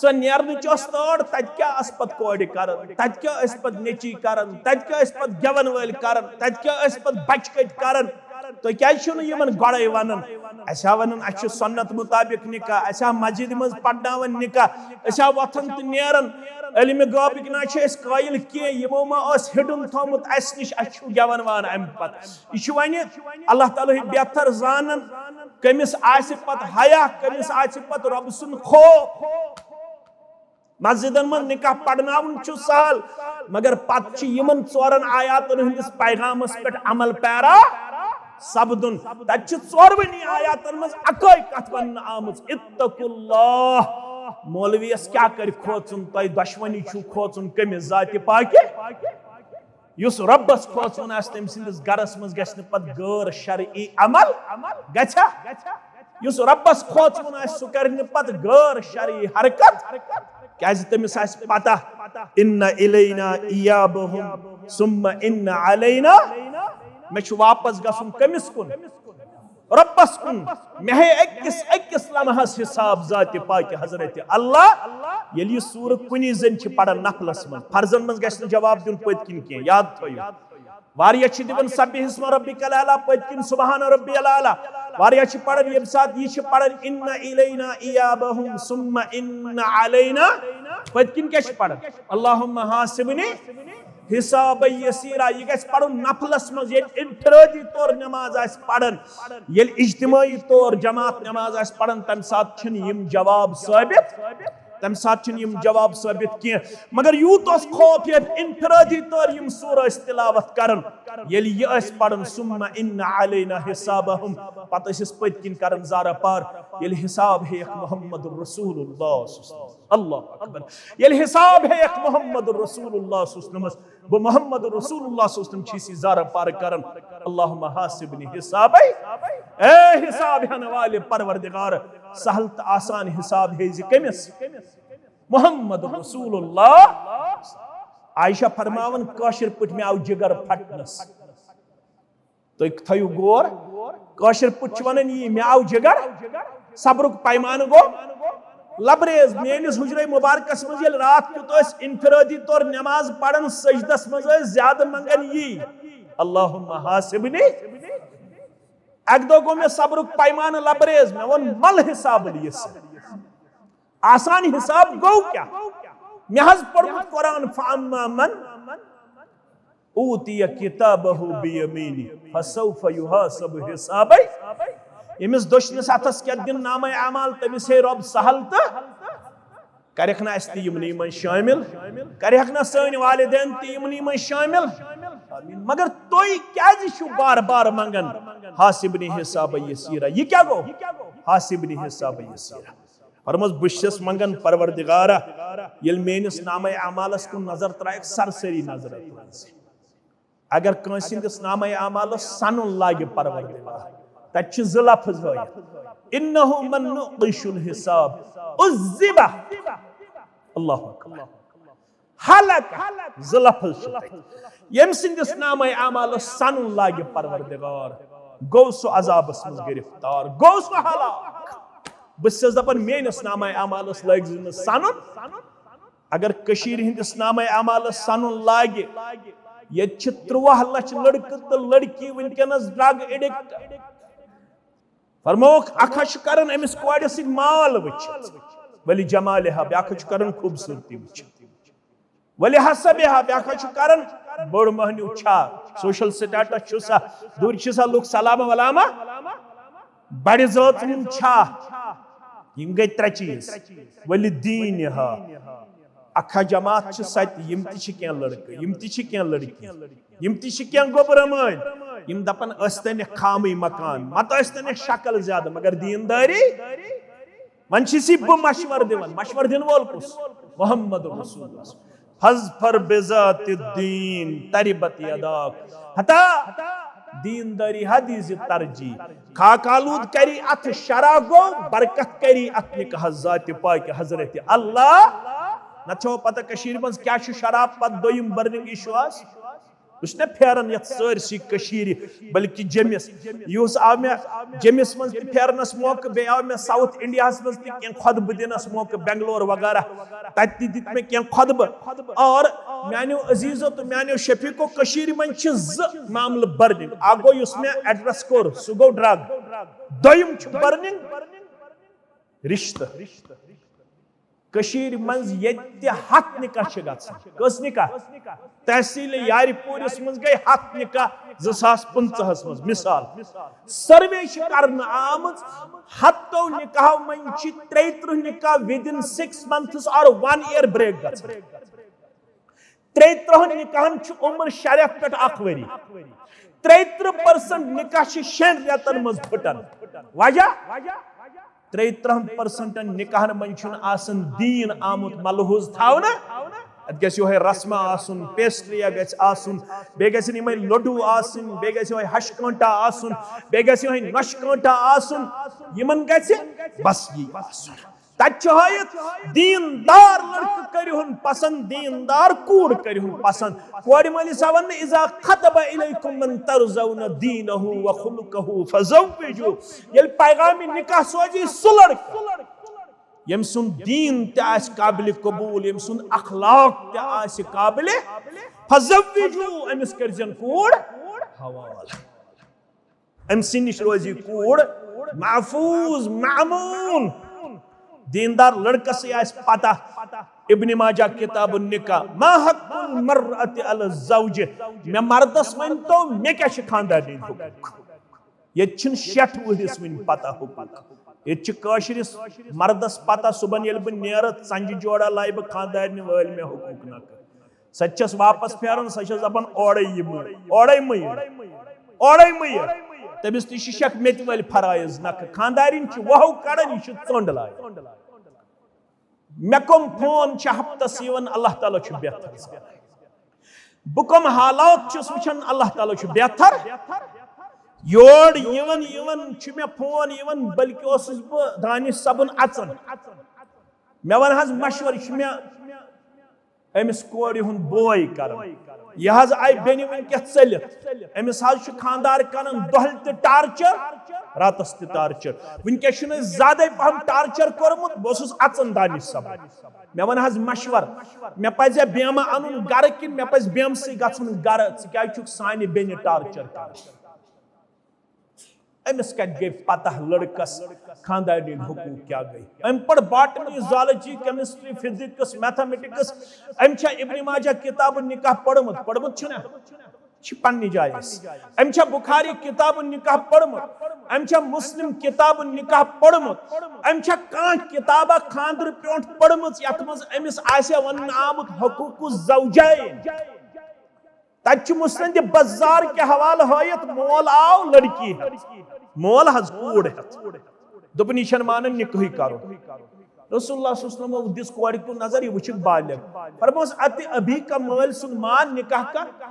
ژٕ نیرنٕچ ٲس تٲر، تتہِ کیٛاہ ٲس پتہٕ کورِ کران، تتہِ کیٛاہ ٲسۍ پتہٕ نیٚچی کران، تتہِ کیٛاہ ٲسۍ پتہٕ گٮ۪ون وٲلۍ کران، تتہِ کیٛاہ ٲسۍ پتہٕ بچہِ کٔٹۍ کران؟ تُہۍ کیٛازِ چھِو نہٕ یِمن گۄڈے ونان؟" اسہِ ہا ونان، اسہِ چھُ سنت مطابق نکاح، اسہِ ہا مسجدِ منٛز پرناوان نکاح، أسۍ ہا وۄتھان تہٕ نیران۔ علمِ غٲبٕکۍ نہ چھِ أسۍ قٲیِل کینٛہہ، یِمو ما ٲس hidden تھوٚمُت اسہِ نِش، اسہِ چھُ گٮ۪وَن وان امہِ پتہٕ۔ یہِ چھُ وۄنۍ اللہ تعالیٰ ہٕے بہتر زانان، کٔمِس آسہِ پتہٕ حیا، کٔمِس آسہِ پتہٕ رۄبہٕ سُنٛد خوف۔ مسجدن منٛز نکاح پرناوُن چھُ سہل، مگر پتہٕ چھِ یِمن ژورن آیاتن ہٕنٛدِس پیغامس پٮ۪ٹھ عمل پیرا سپدُن۔ تتہِ چھِ ژورؤنی آیاتن منٛز اکٲے کتھ وننہٕ آمٕژ، "اتقوا اللہ"۔ مولویس کیٛاہ کرِ کھوژُن؟ تۄہہِ دۄشوٕنی چھُو کھوژُن کٔمِس؟ ذاتِ پاکہِ۔ یُس رۄبس کھوژُن آسہِ، تٔمۍ سٕنٛدِس گرس منٛز گژھِ نہٕ پتہٕ غٲر شرعی عمل گژھِ۔ یُس رۄبس کھوژُن آسہِ، سُہ کرِ نہٕ پتہٕ غٲر شرعی حرکت، کیازِ تٔمِس آسہِ پتہ، "ان الینا ایابہم ثم ان علینا"۔ مےٚ چھُ واپس گژھُن کٔمِس کُن؟ رۄبس کُن۔ مےٚ ہے أکِس أکِس لمحس حساب ذاتِ پاکہِ حضرت اللہ۔ ییٚلہِ یہِ سورہ کُنی زٔنۍ چھِ پران نفلس منٛز، فرضن منٛز گژھِ نہٕ جواب دیُن پٔتۍ کِنۍ کینٛہہ، یاد تھٲیِو۔ واریاہ چھِ دِوان سبح اسم ربک الاعلیٰ پٔتۍ کِنۍ سبحان ربی الاعلیٰ، واریاہ چھِ پران ییٚمہِ ساتہٕ یہِ چھِ پران، "ان الینا ایابہم ثم ان علینا"، پٔتۍ کِنۍ کیٛاہ چھِ پران؟ "اللہم حاسبنی حسابا یسیرا"۔ یہِ گژھِ پرُن نفلس منٛز، ییٚلہِ انفرٲدی طور نماز آسہِ پران، ییٚلہِ اجتماعی طور جماعت نماز آسہِ پران، تمہِ ساتہٕ چھِنہٕ یِم جواب ثٲبت، تمہِ ساتہٕ چھِنہٕ یِم جواب ثٲبت کینٛہہ۔ مگر یوٗت اوس خوف، ییٚلہِ انفرٲدی طور یِم سورہ ٲسۍ تلاوت کران، ییٚلہِ یہِ ٲسۍ پران، "ثم ان علینا حسابہم"، پتہٕ ٲسۍ أسۍ پٔتۍ کِنۍ کران زارہ پار، ییٚلہِ حساب ہیٚیَکھ محمد رسول اللہ صلی اللہ علیہ وسلم۔ اللہ اکبر۔ ییٚلہِ حساب ہیٚیَکھ محمد رسول اللہ صلی اللہ علیہ وسلمس، بہٕ محمد رسول اللہ صلی اللہ علیہ وسلم چھِ سی زارہ پار کران، "اللہم حاسبنی حسابا"۔ اے حساب ہٮ۪نہٕ والہِ پروردگار، سہل تہٕ آسان حساب ہیٚیہِ زِ کٔمِس؟ محمد رسول اللہ۔ عائشہ فرماوان، کٲشِر پٲٹھۍ مےٚ آو جگر پھٹنس۔ تُہۍ تھٲیِو غور، کٲشِر پٲٹھۍ چھِ وَنان یی، مےٚ آو جگر، صبرُک پیمانہٕ گوٚو لبریز۔ میٲنِس حجرے مبارکس منٛز ییٚلہِ راتھ کیُت ٲسۍ انفرٲدی طور نماز پران، سجدس منٛز ٲسۍ زیادٕ منٛگان یی، "اللہم حاسبنی"۔ اکہِ دۄہ گوٚو مےٚ صبرُک پیمانہٕ لبریز، مےٚ ووٚن، "مل حساب لیس"۔ آسان حساب گوٚو کیٛاہ؟ مےٚ حظ پوٚرمُت قرآن، "فاما من اوتی کتابہ بیمینہ فسوف یحاسب حسابا"۔ ییٚمِس دٔچھنِس اتھس کیٛاہ دِن نامہ اعمال، تٔمِس ہے رۄب سہل تہٕ کرٮ۪کھ نہ اسہِ تہِ یِمنٕے منٛز شٲمِل؟ کرٮ۪کھ نہ سٲنۍ والدین تہِ یِمنٕے منٛز شٲمِل؟ مگر تُہۍ کیازِ چھِو بار بار منگان حاسبنی حساب یسیرا؟ یہِ کیٛاہ گوٚو؟ حاسبنی حساب یسیرا۔ فرمٲوس، بہٕ چھَس منگان، پروردگارا، ییٚلہِ میٲنِس نامے اعمالس کُن نظر ترایکھ، سرسری نظر تُلزِ۔ اگر کٲنٛسہِ ہٕنٛدِس نامے اعمالس سنُن لاگہِ پروردگار، تتہِ چھِ زٕ لفظ ہٲیِتھ، انہ من نقش الحساب عذب۔ اللہ اکبر۔ حالانکہ زٕ لفظ چھِ تتہِ۔ ییٚمہِ سٕنٛدِس نامے اعمالس سنُن لاگہِ پروردگار، گوٚو سُہ عذابس منٛز گرفتار، گوٚو سُہ ہلاک۔ بہٕ چھَس دپان، میٲنِس نامے اعمالس لٲگۍ زِ نہٕ سنُن۔ اگر کٔشیٖرِ ہٕنٛدِس نامے اعمالس سنُن لاگہِ، ییٚتہِ چھِ ترٛواہ لچھ لڑکہٕ تہٕ لڑکی وٕنکیٚنس ڈرگ ایڈکٹ۔ فرمووُکھ، اکھ ہا چھُ کران أمِس کورِ سۭتۍ مال وٕچھِتھ، ولی جمالہا، بیاکھ ہا چھُ کران خوٗبصوٗرتی وٕچھِتھ، ولی حسبہا، بیاکھ ہا چھُ کران بٔڑ مہنیو چھا، سوشل سٹیٹس چھُ سا، دوٗرِ چھِ سا لُکھ سلامہ ولامہ، بڑِ ذٲژ ہُنٛد چھا۔ یِم گٔے ترٛےٚ چیٖز۔ ولی دینہا، اکھ ہا جماعت چھِ سۄ تہِ، یِم تہِ چھِ کینٛہہ لڑکہٕ، یِم تہِ چھِ کینٛہہ لڑکی، یِم تہِ چھِ کینٛہہ گوٚبرٕ مٲلۍ، یِم دپان ٲسۍ تن خامٕے مکان، متہٕ ٲسۍ تن شکل زیادٕ، مگر دیندٲری۔ وۄنۍ چھُس یہِ بہٕ مشورٕ دِوان، مشورٕ دِنہٕ وول کُس؟ محمد رسول اللہ۔ فاظفر بذات الدین تربت یداک۔ ہتا دیندٲری ہا دیزِ ترجیح۔ خاک آلود کری اتھ شرع گو، برکت کری اتھ نکاح ذات پاک حضرت اللہ۔ نہ چھو پتہ کشیر منز کیا چھُ شراب پتہٕ دوٚیِم burning issue آز؟ یُس نہ پھیران یتھ سٲرسٕے کشیرِ، بلکہ جیٚمِس۔ یُس آو مےٚ جیٚمِس منٛز تہِ پھیرنس موقعہٕ، بیٚیہِ آو مےٚ ساؤتھ انڈیاہس منٛز تہِ کینٛہہ خطبہٕ دِنس موقعہٕ، بنگلور وغیرہ۔ تتہِ تہِ دِتۍ مےٚ کینٛہہ خطبہٕ۔ اور میانیو عزیزو تہٕ میانیو شفیقو، کشیرِ منٛز چھِ زٕ معاملہٕ burning۔ اکھ گوٚو یُس مےٚ address کوٚر، سُہ گوٚو drug۔ دوٚیِم چھُ burning رشتہٕ۔ کشیرِ منٛز ییٚتہِ تہِ ہتھ نکاح چھِ گژھان۔ کٔژ نکاح؟ تحصیل یارِ پوٗرِس منٛز گٔے ہتھ نکاح زٕ ساس پٕنٛژٕہس منٛز۔ مثال، survey چھِ کرنہٕ آمٕژ، ہتو نکاحو منٛز چھِ ترٛیہِ ترٕٛہ نکاح within six months or one year break گژھان۔ ترٛیہِ ترٕٛہن نکاحن چھِ عمر شریعت پٮ۪ٹھ اکھ ؤری۔ ترٛیہِ ترٕٛہ percent نکاح چھِ شٮ۪ن رٮ۪تن منٛز پھٹان۔ وجہ؟ ترٛیہِ ترٕٛہن percentن نکاحن منٛز چھُنہٕ آسان دیٖن آمُت ملحوظ تھاونہٕ۔ اتھ گژھِ یِہوٚے رسمہ آسُن، pastry گژھِ آسُن، بیٚیہِ گژھن یِمے لڈو آسٕنۍ، بیٚیہِ گژھِ یِہوٚے ہشہِ کٲنٹا آسُن، بیٚیہِ گژھِ یِہوٚے نۄشہِ کٲنٹا آسُن۔ یِمن گژھِ بس یی آسُن۔ تتہِ چھُ ہٲیِتھ، دیٖندار لڑکہٕ کٔرِہُن پسند، دیٖندار کوٗر کٔرِہُن پسند۔ کورِ مٲلِس آو وننہٕ، "اذا خطب الیکم من ترضون دینہ و خلقہ فزوجوہ۔" ییٚلہِ پیغامِ نکاح سوزی سُہ لڑکہٕ، ییٚمہِ سُنٛد دیٖن تہِ آسہِ قابلِ قبول، ییٚمہِ سُنٛد اخلاق تہِ آسہِ قابلِ، فزوجوہ، أمِس کٔرۍزٮ۪ن کوٗر حوالہٕ۔ أمۍ سٕنٛدِ نِش روزِ کوٗر محفوظ، مأمون۔ دیندار لڑکس آسہِ پتہ، ابن ماجہ کتاب النکاح، ما حق المرأة علی الزوج، مےٚ مردس ؤنۍ تو، مےٚ کیٛاہ چھِ خاندارنہِ ہُنٛد حقوق؟ ییٚتہِ چھِنہٕ شیٹھ وُہرِس وٕنہِ پتہ حقوق۔ ییٚتہِ چھِ کٲشرِس مردس پتہ، صبحن ییٚلہِ بہٕ نیرٕ، ژنجہِ جوڑا لایہِ بہٕ، خاندارنہِ وٲلۍ مےٚ حقوق نکھٕ۔ سۄ تہِ چھَس واپس پھیران، سۄ چھَس دَپان، "اورَے یہِ مہٕ، اورَے مہٕ یہِ، اورَے مہٕ یہِ۔" تٔمِس تہِ چھِ شک، مےٚ تہِ وٲلۍ فرٲیض نکھٕ۔ خانٛدارِنۍ چھِ وَہَو کَڑان، یہِ چھِ ژٔنٛڈ لاگان۔ مےٚ کٕم فون چھِ ہفتس یِوان، اللہ تعالیٰ چھُ بہتر زانان۔ بہٕ کٕم حالات چھُس وٕچھان، اللہ تعالیٰ چھُ بہتر۔ یور یِوان یِوان چھُ مےٚ فون یِوان، بلکہِ اوسُس بہٕ دانش صٲبُن اَژان۔ مےٚ وَن حظ مشورٕ، یہِ چھُ مےٚ أمِس کورِ ہُنٛد بوے کران۔ یہِ حظ آیہِ بیٚنہِ وٕنکیٚس ژٔلِتھ۔ أمِس حظ چھُ خانٛدار کران دۄہلہِ تہِ torture، راتس تہِ torture۔ وٕنکیٚس چھُنہٕ أسۍ زیادَے پہم torture کوٚرمُت۔ بہٕ اوسُس اَژان دانش صٲبَس۔ مےٚ وَن حظ مشورٕ، مےٚ پَزِ بیمہٕ اَنُن گرٕ کِنہٕ مےٚ پَزِ بیمہٕ سۭتۍ گژھُن گرٕ؟ ژٕ کیٛازِ چھُکھ سانہِ بیٚنہِ torture کران؟ أمِس کتہِ گٔے پتہ لڑکس خاندارنی حقوق کیٛاہ گٔے؟ أمۍ پٔر botany، zoology، chemistry، physics، mathematics۔ أمۍ چھا ابن ماجہ کتاب النکاح پٔرمٕژ؟ پٔرمٕژ چھُنہ؟ چھِ پننہِ جایہِ أسۍ۔ أمۍ چھا بخاری کتاب النکاح پٔرمٕژ؟ أمۍ چھا مسلم کتاب النکاح پٔرمٕژ؟ أمۍ چھا کانٛہہ کتابہ خاندرٕ پیونٛٹھ پٔرمٕژ یتھ منٛز أمِس آسہِ وننہٕ آمُت حقوق الزوجین؟ اتہِ چھُ مسند بزار کہِ حوالہٕ ہٲیِتھ، مول آو لڑکی ہٮ۪تھ، مول حظ کوٗر ہٮ۪تھ۔ دوٚپُن، یہِ چھَنہٕ مانان نکاحٕے کرُن۔ رسول اللہ صلی اللہ علیہ وسلم دِژ کورِ کُن نظر، یہِ وٕچھِکھ بالغ۔ فرموس، اتہِ ابھی کا مٲلۍ سُنٛد مان نکاح کر۔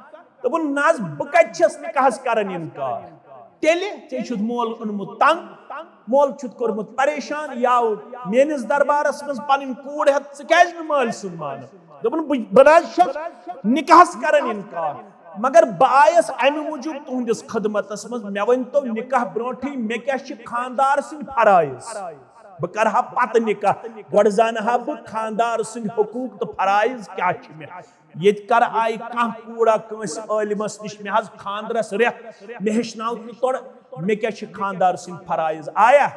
دوٚپُن، نہ حظ، بہٕ کتہِ چھَس نکاحس کران انکار؟ تیٚلہِ ژےٚ چھُتھ مول اوٚنمُت تنگ، مول چھُتھ کوٚرمُت پریشان، یہِ آو میٲنِس دربارس منٛز پنٕنۍ کوٗر ہٮ۪تھ، ژٕ کیازِ نہٕ مٲلۍ سُنٛد مانان؟ دوٚپُن، بہٕ بہٕ نہ حظ چھَس نکاحس کران انکار، مگر بہٕ آیس امہِ موٗجوٗب تُہنٛدِس خدمتس منٛز۔ مےٚ ؤنۍ تو، نکاح برونٹھٕے مےٚ کیٛاہ چھِ خاندار سٕنٛدۍ فرٲیض؟ بہٕ کرٕ ہا پتہٕ نکاح، گۄڈٕ زانہٕ ہا بہٕ خاندار سٕنٛدۍ حقوٗق تہٕ فرٲیض کیٛاہ چھِ مےٚ۔ ییٚتہِ کر آیہِ کانٛہہ کوٗرا کٲنٛسہِ عٲلمس نِش، مےٚ حظ خاندرس رٮ۪تھ، مےٚ ہیٚچھناو تہٕ تورٕ، مےٚ کیٛاہ چھِ خاندار سٕنٛدۍ فرٲیض؟ آیا؟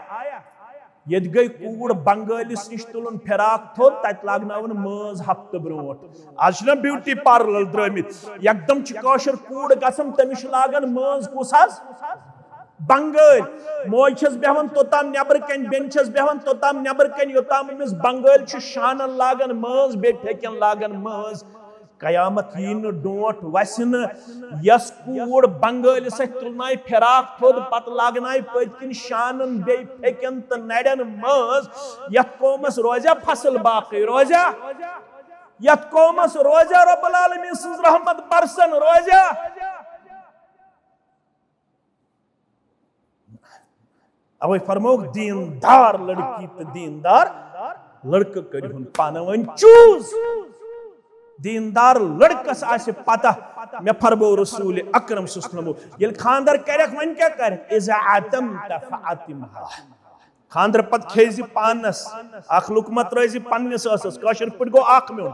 ییٚتہِ گٔے کوٗر بنگٲلِس نِش، تُلُن فراق تھوٚد، تَتہِ لاگناوُن مٲنٛز ہفتہٕ برونٛٹھ۔ آز چھِنہ بیوٹی پارلر درٛٲمٕتۍ، یکدم چھِ کٲشِر کوٗر گژھان، تٔمِس چھِ لاگان مٲنٛز کُس حظ؟ بنگٲلۍ۔ موج چھَس بیٚہوان توٚتام نٮ۪برٕ کَنۍ، بیٚنہِ چھَس بیٚہوان توٚتام نٮ۪برٕ کَنۍ، یوٚتام أمِس بنگٲلۍ چھُ شانن لاگان مٲنٛز، بیٚیہِ پھیٚکٮ۪ن لاگان مٲنٛز۔ قیامت یی نہٕ ڈونٛٹھ وسہِ نہٕ، یۄس کوٗر بنگٲلِس سۭتۍ تُلنایہِ فراق تھوٚد، پتہٕ لاگنایہِ پٔتۍ کِنۍ شانن بیٚیہِ پھیٚکٮ۪ن تہٕ نرٮ۪ن مٲنٛز، یتھ قومس روزیا فصل باقٕے؟ روزیا؟ یتھ قومس روزیا رب العالمین سٕنٛز رحمت برسن؟ روزیا؟ اوے فرمووُکھ، دیندار لڑکی تہٕ دیندار لڑکہٕ کٔرِہُن پانہٕ ؤنۍ چوٗز۔ دیندار لڑکس آسہِ پتہ، مےٚ فرموو رسول اکرم صلی اللہ علیہ وسلم، ییٚلہِ خاندر کرکھ، وۄنۍ کیٛاہ کرکھ؟ اذا عتمت فاطمها۔ خاندرٕ پتہٕ کھیزِ پانس اکھ لقمہ، ترٲوزِ پننِس ٲسس، کٲشِر پٲٹھۍ گوٚو اکھ میوٚن،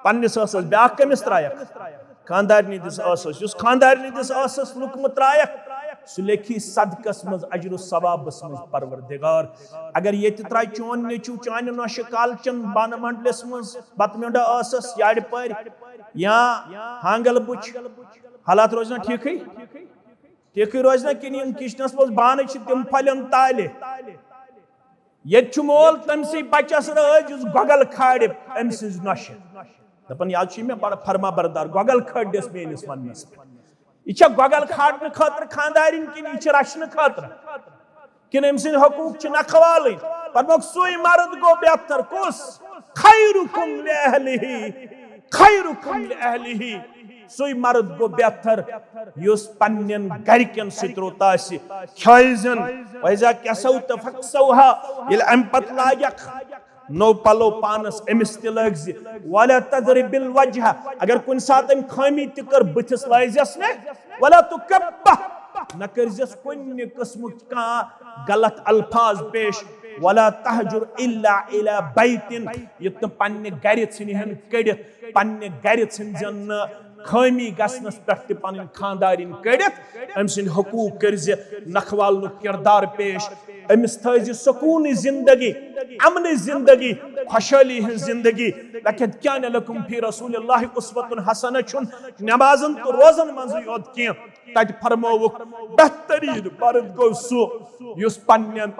پننِس ٲسس، بیاکھ کٔمِس ترایکھ؟ خاندارنہِ دِس ٲسس۔ یُس خاندارنہِ دِس ٲسس لقمہ ترایکھ، سُہ لیکھی صدقس منٛز، اجر و ثوابس منٛز پروردگار۔ اگر ییٚتہِ ترایہِ چون نیٚچو چانہِ نۄشہِ کالہٕ چٮ۪ن بانہٕ منڈلس منٛز بتہٕ میوٚنٛڈا ٲسس یارِ پٲرۍ یا ہانگل بُچھ، حالات روزِ نا ٹھیٖکھٕے؟ ٹھیکٕے روزِ نا کِنہٕ یِم کچنس منٛز بانہٕ چھِ تِم پھۄلن تالہِ؟ ییٚتہِ چھُ مول تٔمۍ سٕے بچس رٲضۍ یُس گۄگل کھارِ أمۍ سٕنٛزِ نۄشہِ۔ دپان، یہِ حظ چھُ مےٚ بڑٕ فرما بردار، گۄگل کھٲرِس میٲنِس وننس پٮ۪ٹھ۔ یہِ چھا گۄگل کھارنہٕ خٲطرٕ خانٛدارِنۍ کِنہٕ یہِ چھِ رچھنہٕ خٲطرٕ؟ کِنہٕ أمۍ سٕنٛدۍ حقوٗق چھِ نکھٕ والٕنۍ؟ پتہٕ دوٚپُکھ، سُے مرد گوٚو بہتر۔ کُس؟ خیرکم لأہلہ، خیرکم لأہلہ۔ سُے مرد گوٚو بہتر یُس پننٮ۪ن گرِکٮ۪ن سۭتۍ رُت آسہِ، کھیٲوۍ زٮ۪ن۔ وإذا کسوت فاکسوها، ییٚلہِ امہِ پتہٕ لاگکھ نوٚو پلو پانس، أمِس تہِ لٲگۍ زِ۔ ولا تضرب الوجہ، اگر کُنہِ ساتہٕ أمۍ خٲمی تہِ کٔر، بٕتھِس لٲزٮ۪س نہٕ۔ ولا تکبہ، نہ کٔرزٮ۪س کُنہِ قٕسمُک کانٛہہ غلط الفاظ پیش۔ ولا تہجر الا الی بیت، یُتھ نہٕ پننہِ گرِ ژھٕنہِ ہن کٔڑِتھ، پننہِ گرِ ژھٕنزٮ۪ن نہٕ خٲمی گژھنس پٮ۪ٹھ تہِ پنٕنۍ خاندارِنۍ کٔڑِتھ۔ أمۍ سٕنٛدۍ حقوٗق کٔرزِ نکھٕ والنُک کردار پیش۔ أمِس تھٲیزِ سکوٗنٕچ زندگی، امنٕچ زندگی، خۄشحٲلی ہٕنٛز زندگی۔ لقد کان لکم فی رسول اللہ اسوۃ حسنہ چھُنہٕ نمازن تہٕ روزن منٛزٕے یوت کینٛہہ۔ تتہِ فرمووُکھ، بہتریٖن مرد گوٚو سُہ یُس پننٮ۪ن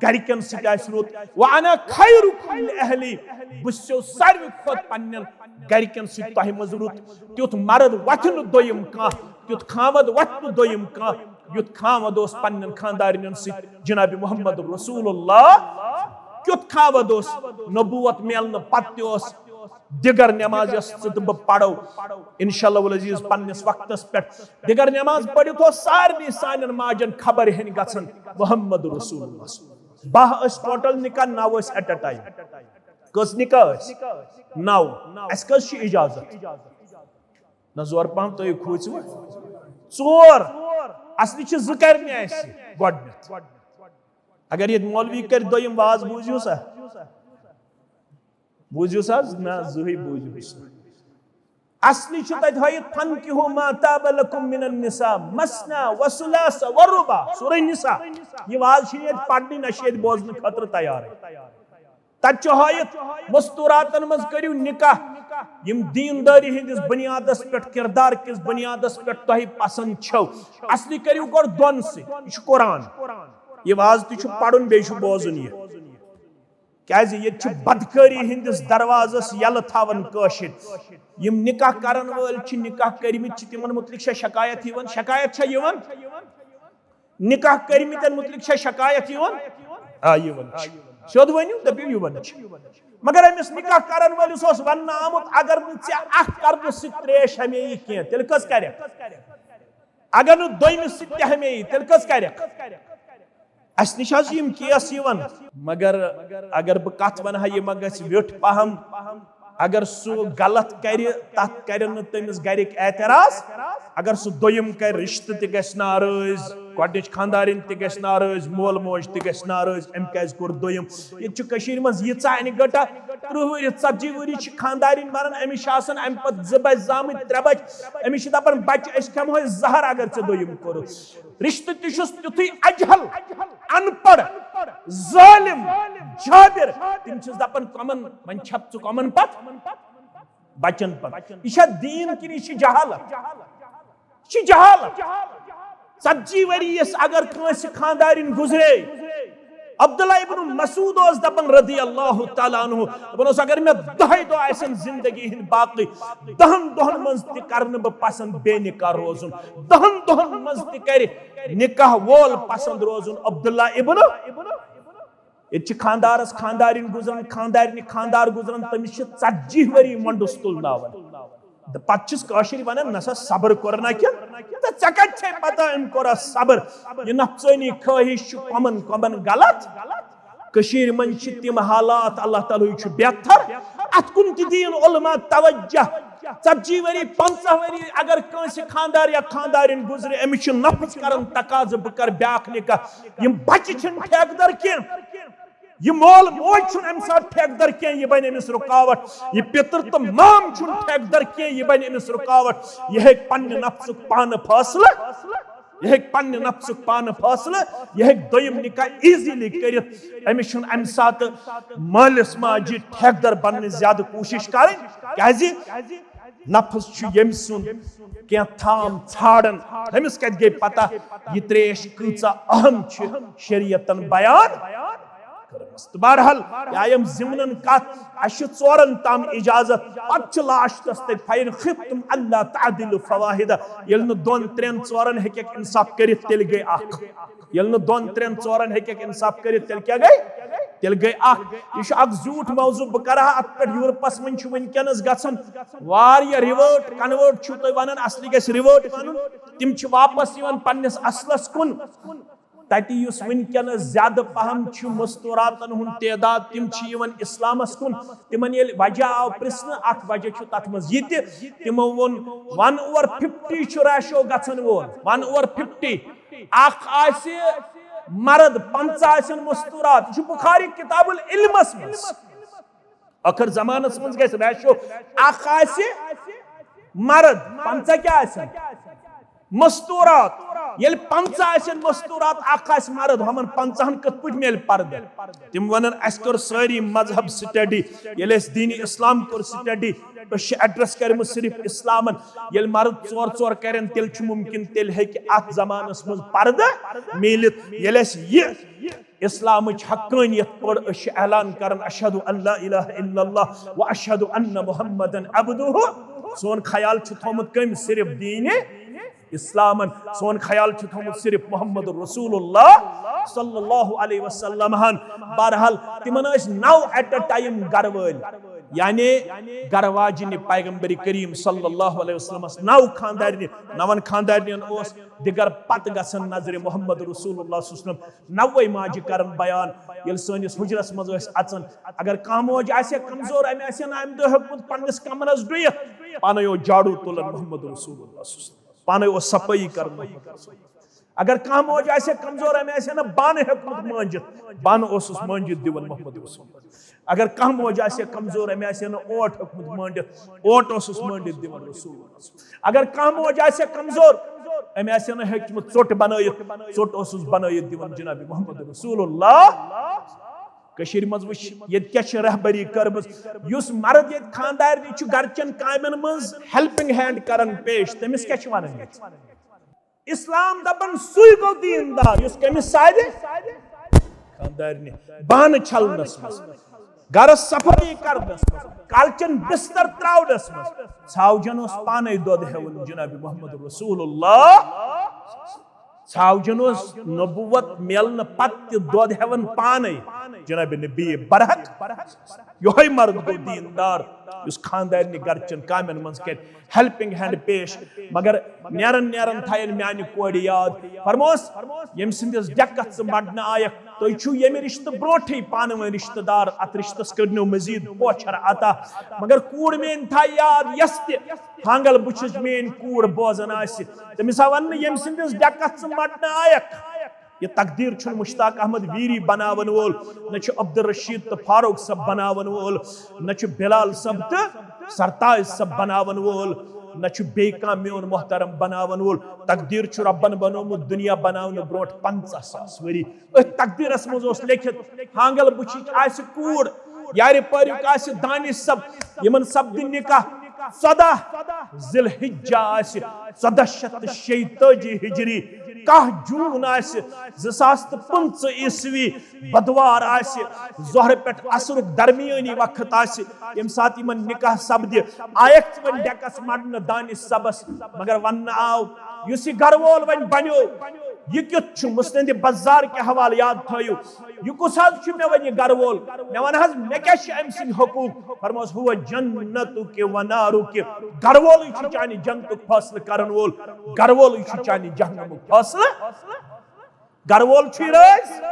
گرِکٮ۪ن سۭتۍ آسہِ رُت۔ وانا خیرکم لأہلی، بہٕ چھُسو ساروی کھۄتہٕ پننٮ۪ن گرِکٮ۪ن سۭتۍ تۄہہِ منٛز رُت۔ تیُتھ مرد وۄتھِ نہٕ دوٚیِم کانٛہہ، تیُتھ خاوند وۄتھِ نہٕ دوٚیِم کانٛہہ، یُتھ خاوند اوس پننٮ۪ن خاندارنٮ۪ن سۭتۍ۔ جناب محمد رسول اللہ کیُتھ خاوند اوس، نبوت میلنہٕ پتہٕ تہِ اوس دِگر نماز یۄس ژٕ تہٕ بہٕ پرو، انشاءاللہ العزیز، پننِس وقتس پٮ۪ٹھ۔ دِگر نماز پٔرِتھ اوس سارنٕے سانٮ۪ن ماجن خبر ہٮ۪نۍ گژھان محمد رسول اللہ۔ باہ ٲسۍ ٹوٹل نکاح، نو ٲسۍ at a time۔ کٔژ نکاح ٲسۍ؟ نو۔ اسہِ کٔژ چھِ اجازت؟ نہ زور پہم تُہۍ کھوٗژِو۔ ژور۔ اصلی چھِ زٕ کرنہِ اسہِ گۄڈٕنٮ۪تھ۔ اگر ییٚتہِ مولوی کرِ دوٚیِم واز، بوٗزِو سا؟ بوٗزِو سا حظ؟ نہ، زٕہٕے بوٗزِو سا۔ اصلی چھُ تتہِ ہٲیِتھ، فانکحوا ما طاب لکم من النساء مثنی و ثلاث و رباع۔ سورہ نساء۔ یہِ واز چھِنہٕ ییٚتہِ پرنٕے، نہ چھِ ییٚتہِ بوزنہٕ خٲطرٕ تیارٕے۔ تتہِ چھُ ہٲیِتھ، مستوراتن منٛز کٔرِو نکاح، یِم دیندٲری ہٕنٛدِس بنیادس پٮ۪ٹھ، کردار کِس بنیادس پٮ۪ٹھ تۄہہِ پسند چھَو۔ اصلی کٔرِو گۄڈٕ دۄن سۭتۍ۔ یہِ چھُ قرآن۔ یہِ واز تہِ چھُ پرُن، بیٚیہِ چھُ بوزُن یہِ۔ کیازِ ییٚتہِ چھِ بدکٲری ہٕنٛدِس دروازس یلہٕ تھاوان کٲشِر۔ یِم نکاح کرن وٲلۍ چھِ، نکاح کٔرمٕتۍ چھِ، تِمن مُتعلِق چھےٚ شکایت یِوان؟ شکایت چھےٚ یِوان؟ نکاح کٔرمٕتٮ۪ن مُتعلِق چھےٚ شکایت یِوان؟ آ، یِوان چھِ۔ سیوٚد ؤنِو، دٔپِو، یِوان چھِ۔ مگر أمِس نکاح کرن وٲلِس اوس وننہٕ آمُت، اگر نہٕ ژےٚ اکھ کرنہٕ سۭتۍ تریش ہمے یی کینٛہہ، تیٚلہِ کٔژ کرٮ۪کھ؟ اگر نہٕ دوٚیمِس سۭتۍ تہِ ہمے یی، تیٚلہِ کٔژ کرٮ۪کھ؟ اسہِ نِش حظ چھِ یِم کیس یِوان۔ مگر اگر بہٕ کتھ ونہٕ ہا، یہِ ما گژھِ ویوٚٹھ پہم؟ اگر سُہ غلط کرِ، تتھ کرن نہٕ تٔمِس گرِکۍ اعتراض۔ اگر سُہ دوٚیِم کرِ، رشتہٕ تہِ گژھِ ناراض، گۄڈٕنِچ خانٛدارِنۍ تہِ گژھِ ناراض، مول موج تہِ گژھِ ناراض، أمۍ کیازِ کوٚر دوٚیِم؟ ییٚتہِ چھُ کٔشیٖرِ منٛز ییٖژاہ انہِ گٔٹا، ترٕٛہ ؤری، ژتجی ؤری چھِ خانٛدارِنۍ مران، أمِس چھِ آسان امہِ پتہٕ زٕ بچہِ زامٕتۍ، ترٛےٚ بچہِ، أمِس چھِ دپان، بچہِ، أسۍ کھٮ۪مہوے زہر اگر ژےٚ دوٚیِم کوٚرُتھ۔ رشتہٕ تہِ چھُس تیُتھُے اجہل، ان پڑھ، ظٲلم، جابر۔ تِم چھِس دپان، کمن، وۄنۍ چھپ ژٕ کمن پتہٕ؟ بچن پتہٕ۔ یہِ چھا دیٖن کِنہٕ یہِ چھِ جہالت؟ یہِ چھِ جہالت۔ ژتجی ؤری یس اگر کٲنٛسہِ خانٛدارِنۍ گُزرے، عبداللہ ابن مسعود اوس دپان رضی اللہ تعالیٰ عنہ، دپان اوس، اگر مےٚ دۄہے دۄہ آسن زندگی ہٕنٛدۍ باقٕے، دہن دۄہن منٛز تہِ کرٕ نہٕ بہٕ پسند بے نکاح روزُن، دہن دۄہن منٛز تہِ کرِ نکاح وول پسند روزُن عبداللہ ابن۔ ییٚتہِ چھِ خانٛدارس خانٛدارِنۍ گُزران، خانٛدارنہِ خانٛدار گُزران، تٔمِس چھِ ژتجی ؤری مۄنڈُس تُلناوان۔ تہٕ پتہٕ چھِس کٲشِرۍ ونان، نسا صبر کوٚر نہ کینٛہہ۔ تہٕ ژےٚ کتہِ چھے پتہ أمۍ کوٚرا صبر؟ یہِ نفسٲنی خٲہِش چھُ کۄمن کۄمن غلط۔ کٔشیٖرِ منٛز چھِ تِم حالات، اللہ تعالیٰ ہٕے چھُ بہتر۔ اتھ کُن تہِ دِیِن علماء توجہ۔ ژتجی ؤری، پنٛژاہ ؤری اگر کٲنٛسہِ خانٛدار یا خانٛدارِنۍ گُزرِ، أمِس چھُ نفس کران تقاضہٕ، بہٕ کرٕ بیٛاکھ نکاح۔ یِم بچہِ چھِنہٕ ٹھیکہٕ در کینٛہہ۔ یہِ مول موج چھُنہٕ اَمہِ ساتہٕ ٹھیکہٕ در کینٛہہ، یہِ بنہِ أمِس رُکاوٹ۔ یہِ پیٚتٕر تہٕ مام چھُنہٕ ٹھیکہٕ در کینٛہہ، یہِ بنہِ أمِس رُکاوٹ۔ یہِ ہیٚکہِ پننہِ نفسُک پانہٕ فٲصلہٕ، یہِ ہیٚکہِ پننہِ نفسُک پانہٕ فٲصلہٕ، یہِ ہیٚکہِ دوٚیِم نکاح ایزیلی کٔرِتھ۔ أمِس چھُنہٕ اَمہِ ساتہٕ مٲلِس ماجہِ ٹھیکہٕ در بننٕچ زیادٕ کوٗشِش کرٕنۍ، کیازِ نفس چھُ ییٚمہِ سُنٛد کینٛہہ تھام ژھانٛڈان، تٔمِس کتہِ گٔے پتہ یہِ تریش کۭژاہ اہم چھِ شریعتن بیان کٔرمٕژ۔ تہٕ بہرحال، یا یِم ضمنن کتھ، اسہِ چھِ ژورن تام اجازت، پتہٕ چھِ لاسٹس تتہِ، فَإِنْ خِفْتُمْ أَلَّا تَعْدِلُوا فَوَاحِدَةً، ییٚلہِ نہٕ دۄن ترٛٮ۪ن ژورن ہیٚکٮ۪کھ انصاف کٔرِتھ، تیٚلہِ گٔے اکھ۔ ییٚلہِ نہٕ دۄن ترٛٮ۪ن ژورن ہیٚکٮ۪کھ انصاف کٔرِتھ، تیٚلہِ کیٛاہ گٔے؟ تیٚلہِ گٔے اکھ۔ یہِ چھُ اکھ زیوٗٹھ موضوع، بہٕ کرٕ ہا اتھ پٮ۪ٹھ، یورپس منٛز چھُ وٕنکیٚنس گژھان واریاہ، ریورٹ کنورٹ چھِو تُہۍ ونان، اصلی گژھِ ریورٹ ونُن۔ تِم چھِ واپس یِوان پننِس اصلس کُن۔ تتہِ یُس وٕنکیٚنس زیادٕ پہم چھُ مستوراتن ہُنٛد تعداد، تِم چھِ یِوان اسلامس کُن۔ تِمن ییٚلہِ وجہ آو پرژھنہٕ، اکھ وجہ چھُ تتھ منٛز یہِ تہِ، تِمو ووٚن، ون اوور ففٹی چھُ ریشو گژھن وول، ون اوور ففٹی۔ اکھ آسہِ مرد، پنژاہ آسن مستورات۔ یہِ چھُ بخاری کتاب العلمس منٛز۔ ٲخر زمانس منٛز گژھِ ریشو، اکھ آسہِ مرد، پنژاہ کیٛاہ آسن؟ مستورات۔ ییٚلہِ پنژاہ آسن مستورات، اکھ آسہِ مرد، ہُمن پنژاہن کِتھ پٲٹھۍ میلہِ پردٕ؟ تِم ونن، اسہِ کٔر سٲری مذہب سٹڈی، ییٚلہِ اسہِ دین اسلام کوٚر سٹڈی، أسۍ چھِ ایڈریس کٔرمٕژ صرف اسلامن۔ ییٚلہِ مرد ژور ژور کرن، تیٚلہِ چھُ ممکن، تیٚلہِ ہیٚکہِ اتھ زمانس منٛز پردٕ میٖلِتھ۔ ییٚلہِ اسہِ یہِ اسلامٕچ حقانیت پٔر، أسۍ چھِ اعلان کران، اشہد ان لا الہ الا اللہ و اشہد ان محمدن عبدہ۔ سون خیال چھُ تھومُت کٔمۍ؟ صرف دین اسلامن۔ سون خیال چھُ تھومُت صرف محمد رسول اللہ صلی اللہ علیہ وسلم ہن۔ بہرحال، تِمن ٲسۍ نو ایٹ اے ٹائم گرٕ وٲلۍ، یعنی گرٕ واجنہِ پیغمبر کریم صلی اللہ علیہ وسلمس نو خاندارنہِ، نون خاندارنٮ۪ن اوس دِگر پتہٕ گژھن نظرِ محمد رسول اللہ صلی اللہ علیہ وسلم۔ نوے ماجہِ کرن بیان، ییٚلہِ سٲنِس حجرس منٛز ٲسۍ اژان، اگر کانٛہہ موج آسہِ ہا کمزور، أمۍ آسہِ ہا نہٕ امہِ دۄہ ہیوٚکمُت پننِس کمرس ڈُیِتھ، پانے اوس جاڑو تُلان محمد رسول اللہ صلی اللہ علیہ وسلم، پانے اوس صفٲیی کران محمد رسول اللہ۔ اگر کانٛہہ موج آسہِ ہا کمزور، أمۍ آسہِ ہا نہٕ بانہٕ ہیوٚکمُت مٲنجِتھ، بانہٕ اوسُس مٲنجِتھ دِوان محمد رسول اللہ۔ اگر کانٛہہ موج آسہِ ہا کمزور، أمۍ آسہِ ہا نہٕ اوٹ ہیوٚکمُت مٲنجِتھ، اوٹ اوسُس مٲنجِتھ دِوان رسول اللہ۔ اگر کانٛہہ موج آسہِ ہا کمزور، أمۍ آسہِ ہا نہٕ ہیوٚکمُت ژوٚٹ بنٲیِتھ، ژوٚٹ اوسُس بنٲیِتھ دِوان جناب محمد رسول اللہ۔ کٔشیٖرِ منٛز وٕچھ، ییٚتہِ کیٛاہ چھِ رہبری کٔرمٕژ۔ یُس مرد ییٚتہِ خانٛدارنہِ چھُ گرچٮ۪ن کامٮ۪ن منٛز ہیلپنگ ہینڈ کران پیش، تٔمِس کیٛاہ چھِ ونان ییٚتہِ؟ اسلام دپان سُے گوٚو دیندار یُس کٔمِس سارِ؟ خانٛدارنہِ بانہٕ چھلنس منٛز۔ گرس صفٲیی کرنس منٛز، کالچن بستر تراونس منٛز، ژھاوجن اوس پانے دۄد ہیوان جناب محمد رسول اللہ۔ ژھاوجن اوس نبوت میلنہٕ پتہٕ تہِ دۄد ہیوان پانے جناب نبی برحق۔ یہے مرد گوٚو دیندار، یُس خاندارنہِ گرچن کامٮ۪ن منٛز کرِ، ہیلپنگ ہینڈ پیش۔ مگر نیرن نیرن تھاین میانہِ کورِ یاد، فرموس، ییٚمہِ سٕنٛدِس ڈیکس ژٕ مڈنہٕ آیکھ، تُہۍ چھِو ییٚمہِ رشتہٕ برونٹھٕے پانہٕ ؤنۍ رشتہٕ دار، اتھ رشتس کٔرنو مزید پوچھر عطا۔ مگر کوٗر میٲنۍ تھایہِ یاد، یس تہِ ہانگل بہٕ چھُس میٲنۍ کوٗر بوزان آسہِ، تٔمِس آو وننہٕ، ییٚمہِ سٕنٛدِس ڈیکس ژٕ مڈنہٕ آیکھ، یہِ تقدیر چھُنہٕ مشتاق احمد ویری بناون وول، نہ چھُ عبدالرشید تہٕ فاروق صٲب بناون وول، نہ چھُ بلال صٲب تہٕ سرتاج صٲب بناون وول، نہ چھُ بیٚیہِ کانٛہہ میون محترم بناون وول۔ تقدیر چھُ ربن بنومُت دُنیا بناونہٕ برونٛٹھ پنٛژاہ ساس ؤری۔ أتھۍ تقدیرس منٛز اوس لیکھِتھ، ہانگل بُچھِچ آسہِ کوٗر، یارِ پٲریُک آسہِ دانش صٲب، یِمن سپدِ نکاح ژۄدہ ذی الحجہ آسہِ، ژۄدہ شیٚتھ تہٕ شیٚیہِ تٲجی ہجری، کاہ جون آسہِ، زٕ ساس تہٕ پٕنٛژٕہ عیسوی بدوار آسہِ، ظہرٕ پٮ۪ٹھ عصرُک درمیٲنی وقت آسہِ، ییٚمہِ ساتہٕ یِمن نکاح سپدِ، آیکھ ژٕ وۄنۍ ڈیکس مڈنہٕ دانش صٲبس، مگر وننہٕ آو، یُس یہِ گرٕ وول وۄنۍ بنیو، یہِ کیُتھ چھُ؟ مسند بزار کہِ حوالہٕ یاد تھٲیِو، یہِ کُس حظ چھُ مےٚ وۄنۍ یہِ گرٕ وول؟ مےٚ وَن حظ، مےٚ کیٛاہ چھِ أمۍ سٕنٛدۍ حقوٗق؟ فرموس، ہُوَ جنتُک و نارُک، گرٕ وولٕے چھُ چانہِ جنتُک فٲصلہٕ کرن وول، گرٕ وولٕے چھُ چانہِ جہنمُک فٲصلہٕ۔ گرٕ وول چھُے رٲضۍ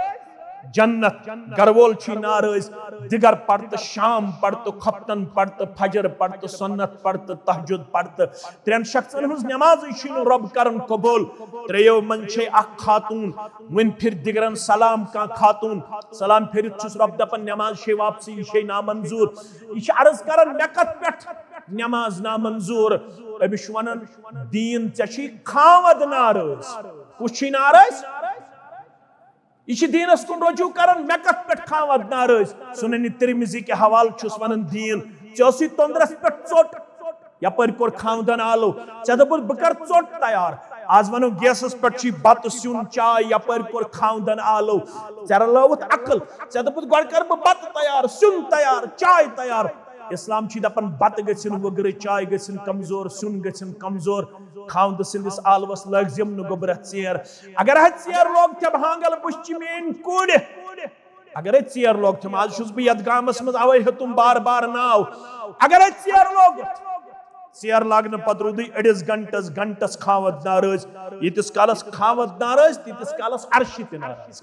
جنت، گرٕ وول چھُے ناراض۔ دِگر پرتہٕ، شام پرتہٕ، خۄفتن پرتہٕ، فجر پرتہٕ، سنت پرتہٕ، تہجد پرتہٕ، ترٛٮ۪ن شخصن ہٕنٛز نمازٕے چھُے نہٕ رۄب کران قبول۔ ترٛیٚیو منٛز چھے اکھ خاتوٗن، وٕنۍ پھِر دِگرن سلام کانٛہہ خاتوٗن، سلام پھِرِتھ چھُس رۄب دپان، نماز چھے واپسٕے، یہِ چھے نامنظوٗر۔ یہِ چھِ عرض کران، مےٚ کتھ پٮ۪ٹھ نماز نامنظوٗر؟ أمِس چھُ ونان، دیٖن، ژےٚ چھُے خاوند ناراض۔ کُس چھُے ناراض؟ یہِ چھِ دیٖنس کُن رجوع کران، مےٚ کتھ پٮ۪ٹھ خاوند ناراض؟ سنن ترمذی کہِ حوالہٕ چھُس ونان، دیٖن، ژےٚ اوسُے توٚنٛدرس پٮ۪ٹھ ژوٚٹ، یپٲرۍ کوٚر خاوندن آلو، ژےٚ دوٚپُتھ بہٕ کرٕ ژوٚٹ تیار۔ آز ونو گیسس پٮ۪ٹھ چھُے بتہٕ سیُن چاے، یپٲرۍ کوٚر خاوندن آلو، ژےٚ رلٲوٕتھ عقل، ژےٚ دوٚپُتھ گۄڈٕ کرٕ بہٕ بتہٕ تیار، سیُن تیار، چاے تیار۔ اسلام چھُے دپان بتہٕ گژھن وٕگرٕ، چاے گژھن کمزور، سیُن گژھن کمزور۔ خاوندٕ سٕنٛدِس آلوس لٲگزِم نہٕ گوٚبرس ژیر۔ اگر حظ ژیر لوگ تھم ہانگل بُچھِ میٲنۍ کورِ، اگرے ژیر لوگ تھم، آز چھُس بہٕ یتھ گامس منٛز اوے ہیوٚتُم بار بار ناو، اگرے ژیر لوگ، ژیر لاگنہٕ پتہٕ روٗدٕے أڑِس گنٹس، گنٹس خاوند ناراض۔ ییٖتِس کالس خاوند ناراض، تیٖتِس کالس عرشہِ تہِ ناراض۔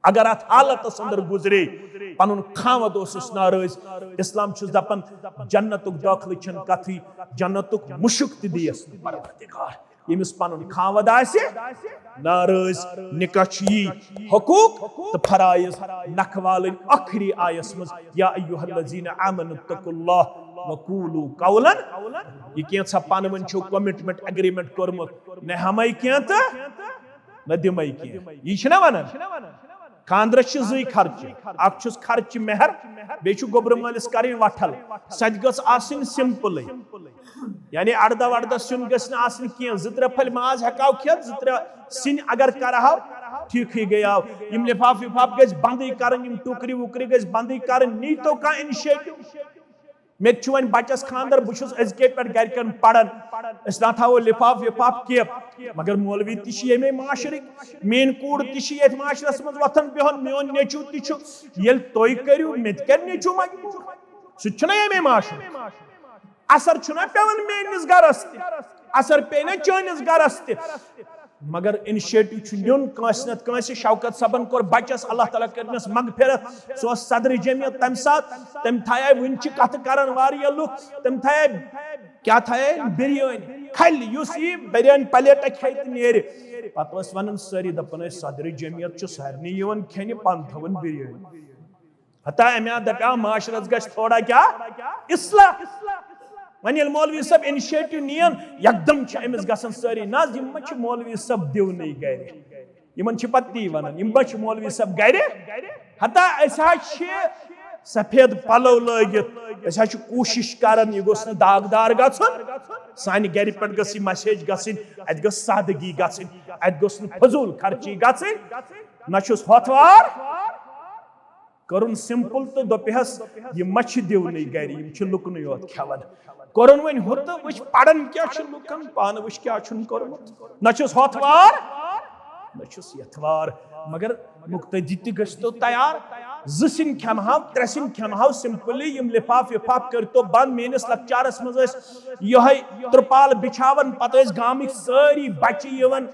اگر اتھ حالتس اندر گزرے، پنُن خاوند اوسُس ناراض، اسلام چھُس دپان، جنتُک دٲخلہٕ چھنہٕ کتھٕے، جنتُک مُشُک تہِ دِیس نہٕ پروردگار۔ ییٚمِس پنُن خاوند آسہِ ناراض، نکاح چھُ یی حقوق تہٕ فرائض نکھوالٕنۍ۔ ٲخری آیس منٛز، یا ایھا الذین آمنوا اتقوا اللہ وقولوا قولا، یہِ کینٛژھا پانہٕ ؤنۍ چھُو commitment agreement کوٚرمُت، نہ ہمے کینٛہہ تہٕ نہ دِمے کینٛہہ۔ یی چھِنہ ونان؟ خاندرس چھِ زٕے خرچہٕ، اکھ چھُس خرچہٕ مہر، بیٚیہِ چھُ گوٚبرٕ مٲلِس کرٕنۍ وٹھل، سۄ تہِ گٔژھ آسٕنۍ سمپلٕے۔ یعنی اردہ وردہ سیُن گژھِ نہٕ آسٕنۍ کینٛہہ، زٕ ترٛےٚ پھٔلۍ ماز ہٮ۪کاو کھٮ۪تھ، زٕ ترٛےٚ سِنۍ اگر کرہاو، ٹھیٖکھٕے گٔیاو۔ یِم لفاف وفاف گژھِ بندٕے کرٕنۍ، یِم ٹوٗکرِ ووٗکرِ گژھِ بندٕے کرٕنۍ، نیٖتو کانٛہہ initiative۔ مےٚ تہِ چھُ وۄنۍ بچس خاندر، بہٕ چھُس أزکے پٮ۪ٹھ گرِکٮ۪ن پران، أسۍ نہ تھاوو لفاف وفاف کینٛہہ، مگر مولوی تہِ چھِ ییٚمے معاشرٕکۍ، میٲنۍ کوٗر تہِ چھِ ییٚتھۍ معاشرس منٛز وۄتھان بیٚہان، میون نیٚچو تہِ چھُ، ییٚلہِ تُہۍ کٔرِو، مےٚ تہِ کرِ نیٚچو مجبوٗر۔ سُہ تہِ چھُنہ ییٚمے معاشرُک۔ اثر چھُنہ پٮ۪وان میٲنِس گرس تہِ، اثر پیٚیہِ نہ چٲنِس گرس تہِ۔ مگر initiative چھُ نیُن کٲنٛسہِ نتہٕ کٲنٛسہِ۔ شوکت صٲبن کوٚر بچس، اللہ تعالیٰ کٔرنس مغفرت، سُہ اوس صدر جمعیت تمہِ ساتہٕ، تٔمۍ تھایے، وُنہِ چھِ کتھٕ کران واریاہ لُکھ، تٔمۍ تھایے، کیٛاہ تھایے؟ بریٲنی۔ کھلہِ، یُس یہِ بریٲنی پلیٹہ کھیٚیہِ تہٕ نیرِ۔ پتہٕ ٲسۍ ونان سٲری، دپان ٲسۍ، صدر جمعیت چھُ سارنٕے یِوان کھیٚنہِ، پانہٕ تھاوان بریٲنی۔ ہتا امہِ آ دپیٛاو معاشرس گژھِ تھوڑا کیٛاہ؟ اصلاح۔ وۄنۍ ییٚلہِ مولوی صٲب initiative نِین، یکدم چھِ أمِس گژھان سٲری، نہ حظ، یِم ما چھِ مولوی صٲب دِونٕے گرِ، یِمن چھِ پتہٕ تی ونان، یِم ما چھِ مولوی صٲب گرِ؟ ہتا أسۍ حظ چھِ سفید پلو لٲگِتھ، أسۍ حظ چھِ کوٗشش کران، یہِ گوٚژھ نہٕ داغدار گژھُن، سانہِ گرِ پٮ۪ٹھ گٔژھ یہِ message گژھٕنۍ، اتہِ گٔژھ سادگی گژھٕنۍ، اتہِ گوٚژھ نہٕ فضوٗل خرچی گژھٕنۍ، نہ چھُس ہۄتھ وار۔ کٔرٕن simple تہٕ دوٚپہَس، "یہِ ما چھِ دِونٕے گرِ، یِم چھِ لُکنٕے یوت کھٮ۪وان۔" کوٚرُن وۄنۍ ہُہ تہٕ وٕچھ، پران کیٛاہ چھُ لُکن، پانہٕ وٕچھ کیٛاہ چھُن کوٚرمُت۔ نہ چھُس ہۄتھ وار، نہ چھُس یتھ وار، مگر مقتدی تہِ گٔژھتو تیار۔ زٕ سِنۍ کھٮ۪مہٕ ہاو، ترٛےٚ سِنۍ کھٮ۪مہٕ ہاو، simply یِم لفاف وفاف کٔرتو بند۔ میٲنِس لۄکچارس منٛز ٲسۍ یِہوٚے ترپال بچھاوان، پتہٕ ٲسۍ گامٕکۍ سٲری بچہِ یِوان۔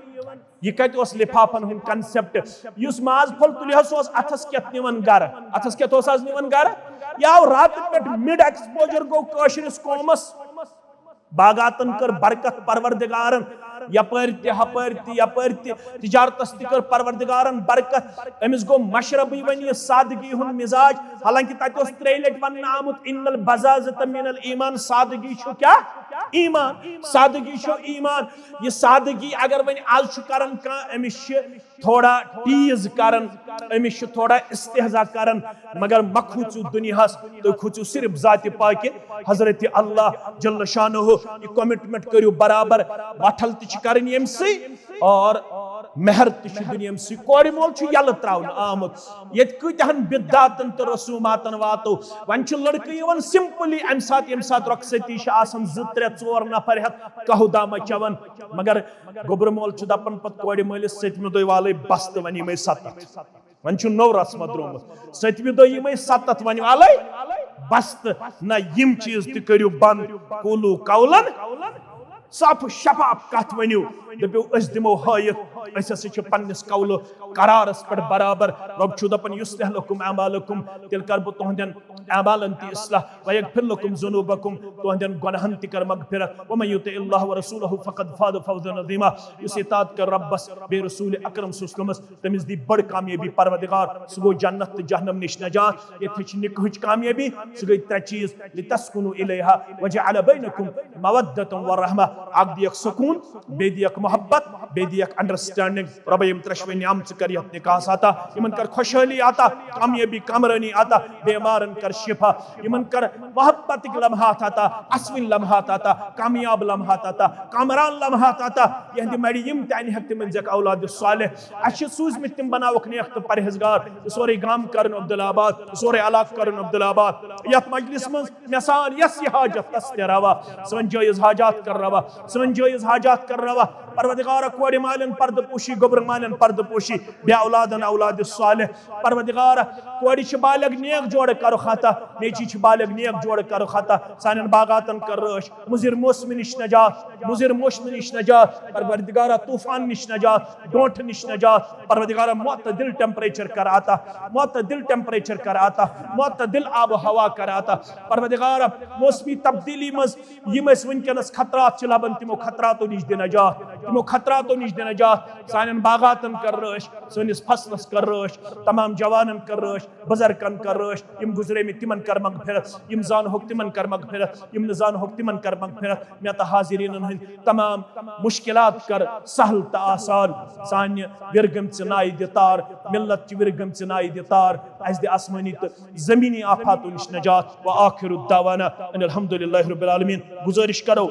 یہِ کتہِ اوس لفافن ہُنٛد concept؟ یُس ماز پھوٚل تُلہِ ہا، سُہ اوس اتھس کٮ۪تھ نِوان گرٕ۔ اتھس کٮ۪تھ اوس آز نِوان گرٕ؟ یہِ آو راتہٕ پٮ۪ٹھ mid exposure گوٚو کٲشرِس قومس۔ باغاتن کٔر برکت پروردگارن، یپٲرۍ تہِ، ہپٲرۍ تہِ، یپٲرۍ تہِ، تجارتس تہِ کٔر پروردگارن برکت۔ أمِس گوٚو مشربٕے وۄنۍ یہِ سادگی ہُنٛد مزاج، حالانکہ تتہِ اوس ترٛیٚیہِ لٹہِ وننہٕ آمُت، "ان البذاذۃ من الایمان"، سادگی چھُ کیٛاہ؟ ایمان۔ سادگی چھُ ایمان۔ یہِ سادگی اگر وۄنۍ آز چھُ کران کانٛہہ، أمِس چھِ تھوڑا tease کران، أمِس چھِ تھوڑا استہزا کران، مگر مہ کھوٗژِو دُنیاہس، تُہۍ کھوٗژِو صرف ذاتِ پاکہِ حضرت اللہ جل شانہ۔ یہِ commitment کٔرِو برابر، وٹھل تہِ چھِ کرٕنۍ ییٚمہِ سٕے اور مہر تہِ چھُ دیُن ییٚمہِ سٕے۔ کورِ مول چھُ یلہٕ تراونہٕ آمُت، ییٚتہِ کۭتیاہن بدعاتن تہٕ رسوماتن واتو۔ وۄنۍ چھِ لڑکہٕ یِوان simply امہِ ساتہٕ، ییٚمہِ ساتہٕ رۄخصتی چھِ آسان، زٕ، ترٛےٚ، ژور نفر ہٮ۪تھ قہوٕ دامہ چٮ۪وان، مگر گوٚبرٕ مول چھُ دپان پتہٕ کورِ مٲلِس، "ستمہِ دۄہہِ والے بستہٕ، وۄنۍ یِمے ستتھ۔" وۄنۍ چھُ نوٚو رسمہ درٛامُت، "ستمہِ دۄہہِ یِمے ستتھ، وۄنۍ والے بستہٕ۔" نہ، یِم چیٖز تہِ کٔرِو بند۔ قولوا قولا، صاف و شفاف کتھ ؤنِو، دٔپِو، "أسۍ دِمو ہٲیِتھ، أسۍ ہسا چھِ پننِس قولہٕ قرارس پٮ۪ٹھ برابر۔" رۄب چھُ دپان، "یصلح لکم اعمالکم"، تیٚلہِ کرٕ بہٕ تُہنٛدٮ۪ن اعمالن تہِ اصلاح، "ویغفر لکم ذنوبکم"، تُہنٛدٮ۪ن گۄناہن تہِ کر مغفرت۔ "ومن یطع اللہ ورسولہ فقد فاز فوزا عظیما"، یُس اطاعت کر ربس بیٚیہِ رسول اکرم صلی اللہ علیہ وسلمس، تٔمِس دی بٔڑ کامیٲبی پروردگار۔ سُہ گوٚو جنت تہٕ جہنم نِش نجات۔ ییٚتہِ چھِ نکاحٕچ کامیٲبی، سُہ گٔے ترٛےٚ چیٖز، "لتسکنوا الیہا وجعل بینکم مودۃ ورحمہ"، اکھ دِیَکھ سکوٗن، بیٚیہِ دِیَکھ محبت، بیٚیہِ دِیَکھ understanding۔ رۄبہ، یِم ترٛٮ۪شوَے نعمژٕ کر یتھ نکاحس عطا، یِمن کر خۄشحٲلی عطا، کامیٲبی، کامرٲنی عطا، بیمارن کر شفا، یِمن کر محبتٕکۍ لمحات عطا، اسوٕنۍ لمحات عطا، کامیاب لمحات عطا، کامران لمحات عطا۔ یہندِ مڑِ یِم تہِ انہِ ہیکھ، تِمن دِکھ اولاد صالح۔ اسہِ چھِ سوٗزمٕتۍ تِم، بناوکھ نیک تہٕ پرہیزگار۔ یہِ سورُے گام کرن عبدالآباد، یہِ سورُے علاقہٕ کرن عبدالآباد۔ یتھ مجلس منٛز مےٚ سان یس یہِ حاجت تس تہِ روا، سٲنۍ جٲیز حاجات کر روا، سٲنۍ جٲیز حاجات کر روا۔ پروردگارا، کورِ مالٮ۪ن پردٕ پوشی، گوٚبرٕ مالٮ۪ن پردٕ پوشی، بے اولادن اولاد صالح۔ پروردگارا، کورِ چھِ بالغ، نیک جوڑٕ کرُکھ عطا، نیٚچی چھِ بالغ، نیک جوڑٕ کرُکھ عطا۔ سانٮ۪ن باغاتن کر رٲچھ، مُضِر موسمہِ نِش نجات، مُضِر موسمہِ نِش نجات، پروردگارا، طوفان نِش نجات، ڈونٛٹھ نِش نجات۔ پروردگارا، معتدل temperature کر عطا، معتدل temperature کر عطا، معتدل آب و ہوا کر عطا۔ پروردگارا، موسمی تبدیلی منٛز یِم أسۍ وٕنکیٚنَس خطرات چھِ لبان، تِمو خطراتو نِش دِ نجات، تِمو خطراتو نِش دِ نجات۔ سانٮ۪ن باغاتن کر رٲچھ، سٲنِس فصلس کر رٲچھ، تمام جوانن کر رٲچھ، بزرگن کر رٲچھ، یِم گُزریمٕتۍ تِمن کر مغفرت، یِم زانہوکھ تِمن کر مغفرت، یِم نہٕ زانہوکھ تِمن کر مغفرت۔ مےٚ تہٕ حاضریٖنن ہٕنٛدۍ تمام مشکلات کر سہل تہٕ آسان۔ سانہِ وِرگٔمژِ نایہِ دِ تار، ملت چہِ وِرگٔمژِ نایہِ دِ تار، اسہِ دِ آسمٲنی تہٕ زمینی آفاتو نِش نجات۔ وآخر دعوانا ان الحمد للہ رب العالمین۔ گزارش کرو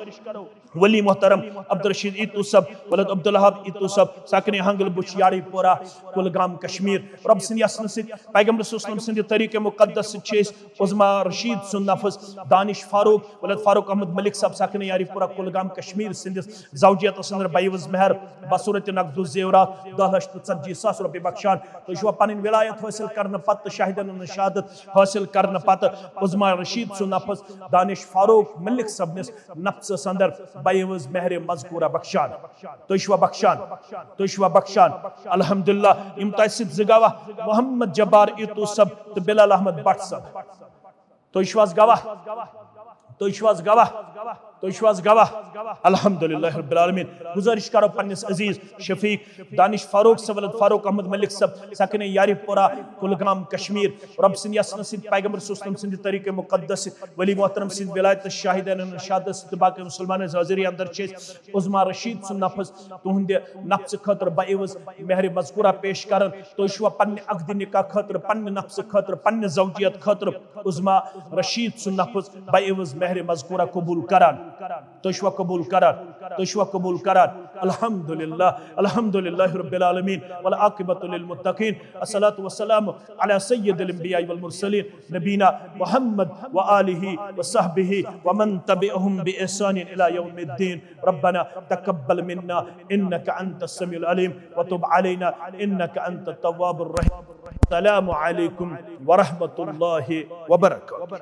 ولی محترم عبدالرشید ایتو صٲب، ولد عبدالوہاب ایتو صٲب، ساکن ہنگل بُچھ، یاری پورہ، کُلگام، کشمیر۔ رۄب سٕنٛدِ یژھنہٕ سۭتۍ، پیغمبر صلی اللہ علیہ وسلم سٕنٛدِ طریٖقے مقدس سۭتۍ چھِ أسۍ عظمیٰ رشید سُنٛد نفس، دانش فاروق، ولد فاروق احمد ملک صٲب، ساکن یاری پورہ، کُلگام، کشمیر سٕنٛدِس زوجیتس اندر بیوز مہر بصورت نقد الزیورات دہ لچھ تہٕ ژتجی ساس رۄپیہِ بخشان۔ تُہۍ چھِوا پنٕنۍ ولایت حٲصِل کرنہٕ پتہٕ تہٕ شاہدن ہٕنٛز شہادت حٲصِل کرنہٕ پتہٕ عظمیٰ رشید سُنٛد نفس دانش فاروق ملک صٲبنِس نفسس اندر بیوز مہر مذکورہ بخشان؟ تُہۍ چھِوا بخشان؟ تُہۍ چھِوا بخشان؟ الحمدللہ، یِم تۄہہِ سۭتۍ زٕ گواہ، محمد جبار ایتو صٲب تہٕ بلال احمد بٹ صٲب۔ تُہۍ چھِو حظ گواہ؟ تُہۍ چھِو حظ گواہ؟ تُہۍ چھِو حظ گواہ؟ الحمدللہ رب العالمین۔ گزارش کرو پننِس عزیز شفیق دانش فاروق صٲب، ولد فاروق احمد ملک صٲب، سکنِ یاری پورہ، کُلگام، کشمیر۔ رۄب سٕنٛدِ یژھنہٕ سۭتۍ، پیغمبر صلی اللہ علیہ وسلم سٕنٛدِ طریٖقے مقدس سۭتۍ، ولی محترم سٕنٛدِ ولایتس شاہدن ہٕنٛز شہادت سۭتۍ تہٕ باقی مسلمانن ہٕنٛز حٲضری اندر چھِ أسۍ عظمیٰ رشید سُنٛد نفس تُہنٛدِ نفسہٕ خٲطرٕ بعوض مہر مذکورہ پیش کران۔ تُہۍ چھِوا پننہِ عقدِ نکاح خٲطرٕ، پننہِ نفسہٕ خٲطرٕ، پننہِ زوجیت خٲطرٕ عظمیٰ رشید سُنٛد نفس بعوض مہر مذکورہ قبول کران؟ تُہۍ چھِوا قبول کران، تُہۍ چھِوا قبول کران؟ الحمدللہ، الحمدللہ رب العالمین، والعاقبۃ للمتقین، الصلاۃ والسلام علی سید الانبیاء والمرسلین، نبینا محمد وآلہ وصحبہ ومن تبعهم بإحسان الی یوم الدین۔ ربنا تقبل منا انک انت السمیع العلیم وتب علینا انک انت التواب الرحیم۔ السلام علیکم ورحمۃ اللہ وبرکاتہ۔